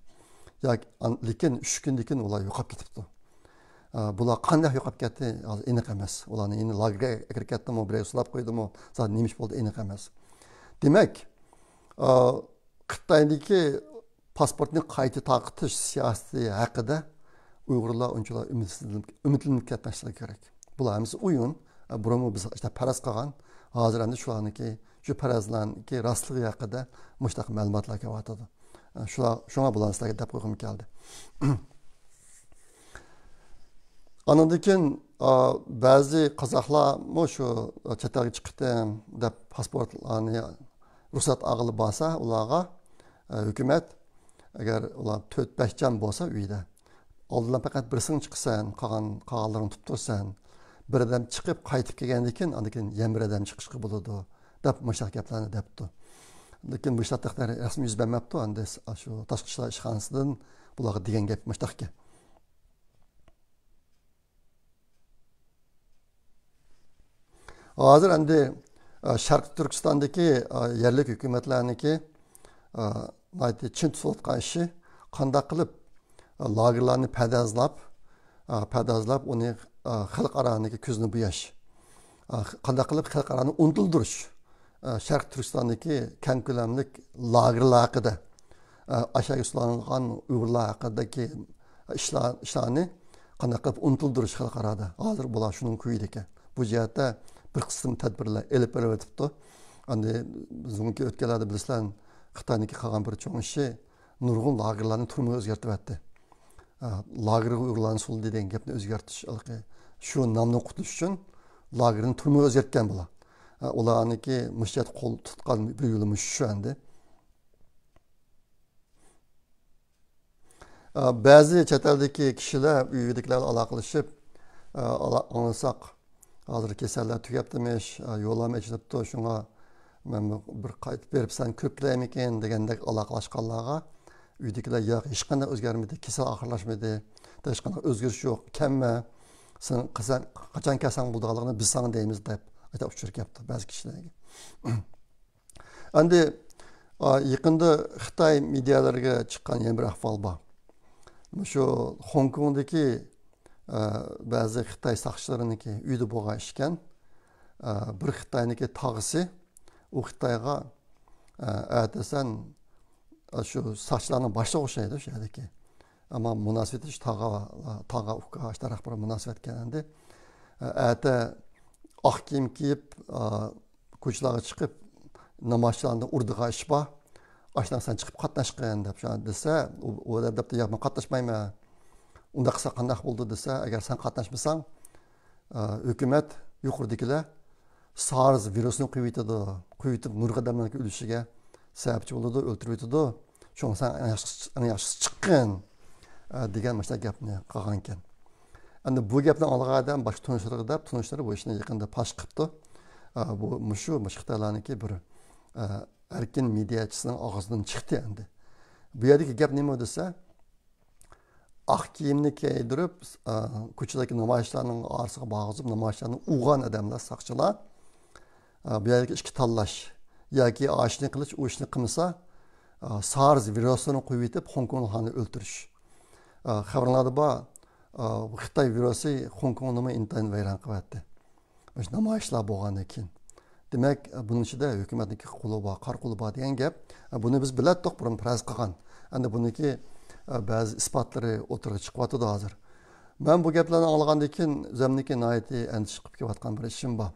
ياكى ئان-، لېكىن ئۈچ كۈندىن كېيىن ئۇلار يوقاپ كېتىپتۇ. ئا، بۇلار قانداق يوقاپ كەتتى، ھازىر ئېنىق ئەمەس. ئۇلارنى يەنە لاگېرغا ئەكىرىپ كەتتىمۇ، بىرەيگە سولاپ قويدىمۇ، زادى نېمە ئىش بولدى، ئېنىق ئەمەس. دېمەك، ئا، خىتايدىكى پاسپورتنى قايتا تارقىتىش سىياسىتى ھەققىدە ئۇيغۇرلار ئۇنچىۋالا ئۈمىدسىزلىنىپ، ئۈمىدلىنىپ كەتمەسلىكى كېرەك. بۇلار ھەممىسى ئويۇن. ئا، بۇرۇنمۇ بىز ئاشۇنداق پەرەز قىلغان. ھازىر ئەمدى شۇلارنىڭكى، شۇ پەرەزلەرنىڭكى راستلىقى ھەققىدە مۇشۇنداق مەلۇماتلار كېلىۋاتىدۇ. ئا، شۇلار، شۇڭا بۇلارنى سىلەرگە دەپ قويغۇم كەلدى. ئاندىن كېيىن، ئا، بەزى قازاقلارمۇ شۇ چەت ئەلگە چىقتىم دەپ پاسپورتلارنى رۇخسەت ئالغىلى بارسا، ئۇلارغا، ئا، ھۆكۈمەت، ئەگەر ئۇلار تۆت-بەش جان بولسا ئۆيدە، ئالدىن پەقەت بىرسىڭ چىقىسەن، قالغان، قالغانلىرىڭ تۇتۇپ تۇرىسەن. بىر ئادەم چىقىپ قايتىپ كەلگەندىن كېيىن، ئاندىن كېيىن يەنە بىر ئادەم چىقىشقا بولىدۇ، دەپ مۇشۇنداق گەپلەرنى دەپتۇ. لېكىن مۇشۇنداق رەسمىي يۈز بەرمەپتۇ. ئەمدى شۇ تاشقى ئىشلار ئىشخانىسىدىن بۇلارغا دېگەن گەپ مۇشۇنداق گەپ. ھازىر ئەمدى، ئە، شەرقىي تۈركىستاندىكى، ئە، يەرلىك ھۆكۈمەتلەرنىڭكى، ئە، ناھايىتى چىڭ تۇتۇۋاتقان ئىشى، قانداق قىلىپ، ئە، لاگېرلارنى پەردازلاپ، ئە، پەردازلاپ، ئۇنى، ئە، خەلقئارانىڭكى كۆزىنى بوياش. ئە، قانداق قىلىپ خەلقئارانى ئۇنتۇلدۇرۇش. ئە، شەرقىي تۈركىستاندىكى كەڭ كۆلەملىك لاگېرلار ھەققىدە، ئە، ئاشۇ يەرگە سولانغان ئۇيغۇرلار ھەققىدىكى ئىشلار، ئىشلارنى قانداق قىلىپ ئۇنتۇلدۇرۇش خەلقئارادا. ھازىر بۇلار شۇنىڭ كويىدىكەن. بۇ جەھەتتە بىر قىسىم تەدبىرلەر ئېلىپ بېرىۋېتىپتۇ. ئەمدى بۇرۇنقى ئۆتكەنلەردە بىلىسىلەر، خىتاينىڭكى قىلغان بىر چوڭ ئىشى، نۇرغۇن لاگېرلارنى تۈرمىگە ئۆزگەرتىۋەتتى. ئە، لاگېرغا ئۇيغۇرلارنى سولىدى دېگەن گەپنى ئۆزگەرتىش، ھېلىقى شۇ نامدىن قۇتۇلۇش ئۈچۈن لاگېرنى تۈرمىگە ئۆزگەرتكەن بۇلار. ئە، ئۇلارنىڭكى مۇشۇ يەردە قول تۇتقان بىر يولى مۇشۇ ئەمدى. ئە، بەزى چەت ئەلدىكى كىشىلەر ئۆيىدىكىلەر بىلەن ئالاقىلىشىپ، ئە، ئالا-، ئاڭلىساق، ھازىر كېسەللەر تۈگەپتىمىش، ئە، يوللارمۇ ئېچىلىپتۇ، شۇڭا مەن بىر قايتىپ بېرىپ سەن كۆرۈپ كېلەيمىكىن دېگەندەك ئالاقىلاشقانلارغا، ئۆيدىكىلەر ياق، ھېچقانداق ئۆزگەرمىدى، كېسەل ئاخىرلاشمىدى، ھېچقانداق ئۆزگىرىش يوق، كەلمە، سەن قىلساڭ، قاچان كەلسەڭ بولىدىغانلىقىنى بىز ساڭا دەيمىز دەپ ئاشۇنداق ئۇچۇر كەپتۇ بەزى كىشىلەرگە. ئەمدى، ئا، يېقىندا خىتاي مېدىيالىرىغا چىققان يەنە بىر ئەھۋال بار. مۇشۇ خوڭكوڭدىكى، ئا، بەزى خىتاي ساقچىلىرىنىڭكى ئۆيىدە بولغان ئىشكەن. ئا، بىر خىتاينىڭكى تاغىسى ئۇ خىتايغا، ئا، ئەتە سەن، ئا، شۇ ساقچىلارنىڭ باشلىقى ئوخشايدۇ شۇ يەردىكى. ئەمما مۇناسىۋىتى شۇ تاغا، تاغا ئۇكا، شۇنداق بىر مۇناسىۋەت ئىكەن ئەمدى. ئا، ئەتە ئاق كىيىم كىيىپ، ئا، كوچىلارغا چىقىپ، نامازچىلارنى ئۇرىدىغان ئىش بار. ئاشۇنداق سەن چىقىپ قاتناشقىن دەپ شۇ دېسە، ئۇ، ئۇ دەپتۇ، ياق، مەن قاتناشمايمەن. ئۇنداق قىلسا قانداق بولىدۇ دېسە، ئەگەر سەن قاتناشمىساڭ، ئە، ھۆكۈمەت، يۇقىرىدىكىلەر سارس ۋىرۇسىنى قويۇۋېتىدۇ، قويۇۋېتىپ نۇرغۇن ئادەملەرنىڭ ئۆلۈشىگە سەۋەبچى بولىدۇ، ئۆلتۈرۈۋېتىدۇ. شۇڭا سەن ئەڭ ياخشىسى، ئەڭ ياخشىسى چىققىن، ئە، دېگەن مۇشۇنداق گەپنى قىلغانىكەن. ئەمدى بۇ گەپنى ئاڭلىغان ئادەم باشقا تونۇشلىرىغا دەپ، تونۇشلىرى بۇ ئىشنى يېقىندا پاش قىپتۇ. ئە، بۇ، مۇشۇ، مۇشۇ خىتايلارنىڭكى بىر، ئە، ئەركىن مېدىياچىسىنىڭ ئاغزىدىن چىقتى ئەمدى. بۇ يەردىكى گەپ نېمە دېسە، ئاق كىيىمنى كىيدۈرۈپ، ئا، كوچىدىكى نامايىشچىلارنىڭ ئارىسىغا بارغۇزۇپ، نامايىشچىلارنى ئۇرغان ئادەملەر، ساقچىلار. ئا، بۇ يەردىكى ئىككى تاللاش. ياكى ئاشۇنى قىلىش، ئۇ ئىشنى قىلمىسا، ئا، سارس ۋىرۇسىنى قويۇۋېتىپ، خوڭكوڭلۇقلارنى ئۆلتۈرۈش. ئا، خەۋەرلەردە بار، ئا، خىتاي ۋىرۇسى خوڭكوڭنىمۇ ئىنتايىن ۋەيران قىلىۋەتتى. مۇشۇ نامايىشلار بولغاندىن كېيىن. دېمەك، بۇنىڭ ئىچىدە ھۆكۈمەتنىڭكى قولى بار، قارا قولى بار دېگەن گەپ. بۇنى بىز بىلەتتۇق، بۇرۇن پەرەز قىلغان. ئەمدى بۇنىڭكى، ئە، بەزى ئىسپاتلىرى ئوتتۇرىغا چىقىۋاتىدۇ ھازىر. مەن بۇ گەپلەرنى ئاڭلىغاندىن كېيىن ئۆزۈمنىڭكى ناھايىتى ئەندىشە قىلىپ كېلىۋاتقان بىر ئىشىم بار.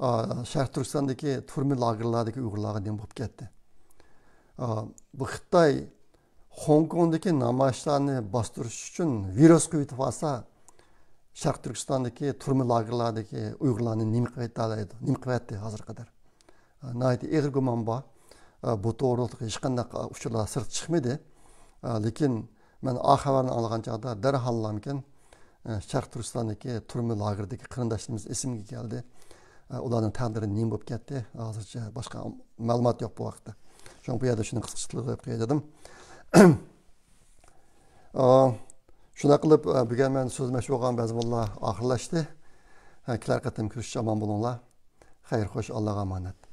ئا، شەرقىي تۈركىستاندىكى تۈرمە لاگېرلاردىكى ئۇيغۇرلارغا نېمە بولۇپ كەتتى؟ ئا، بۇ خىتاي خوڭكوڭدىكى نامايىشلارنى باستۇرۇش ئۈچۈن ۋىرۇس قويۇۋېتىپ ئالسا، شەرقىي تۈركىستاندىكى تۈرمە لاگېرلاردىكى ئۇيغۇرلارنى نېمە قىلىۋېتەلەيدۇ؟ نېمە قىلىۋەتتى ھازىرغا قەدەر؟ ناھايىتى ئېغىر گۇمان بار. بۇ توغرۇلۇق ھېچقانداق ئۇچۇرلار سىرتقا چىقمىدى. لېكىن مەن ئا خەۋەرنى ئاڭلىغان چاغدا دەرھاللامكىن شەرقىي تۈركىستاندىكى تۈرمە لاگېرىدىكى قېرىنداشلىرىمىز ئېسىمگە كەلدى. ئۇلارنىڭ تەقدىرى نېمە بولۇپ كەتتى؟ ھازىرچە باشقا مەلۇمات يوق بۇ ھەقتە. شۇڭا بۇ يەردە شۇنى قىسقىچە تىلغا ئېلىپ قوياي دېدىم. ئا، شۇنداق قىلىپ، ئا، بۈگۈن مەن سۆزلىمەكچى بولغان مەزمۇنلار ئاخىرلاشتى. ھە، كېلەر قېتىم كۆرۈشكىچە ئامان بولۇڭلار. خەير خوش، ئاللاغا ئامانەت.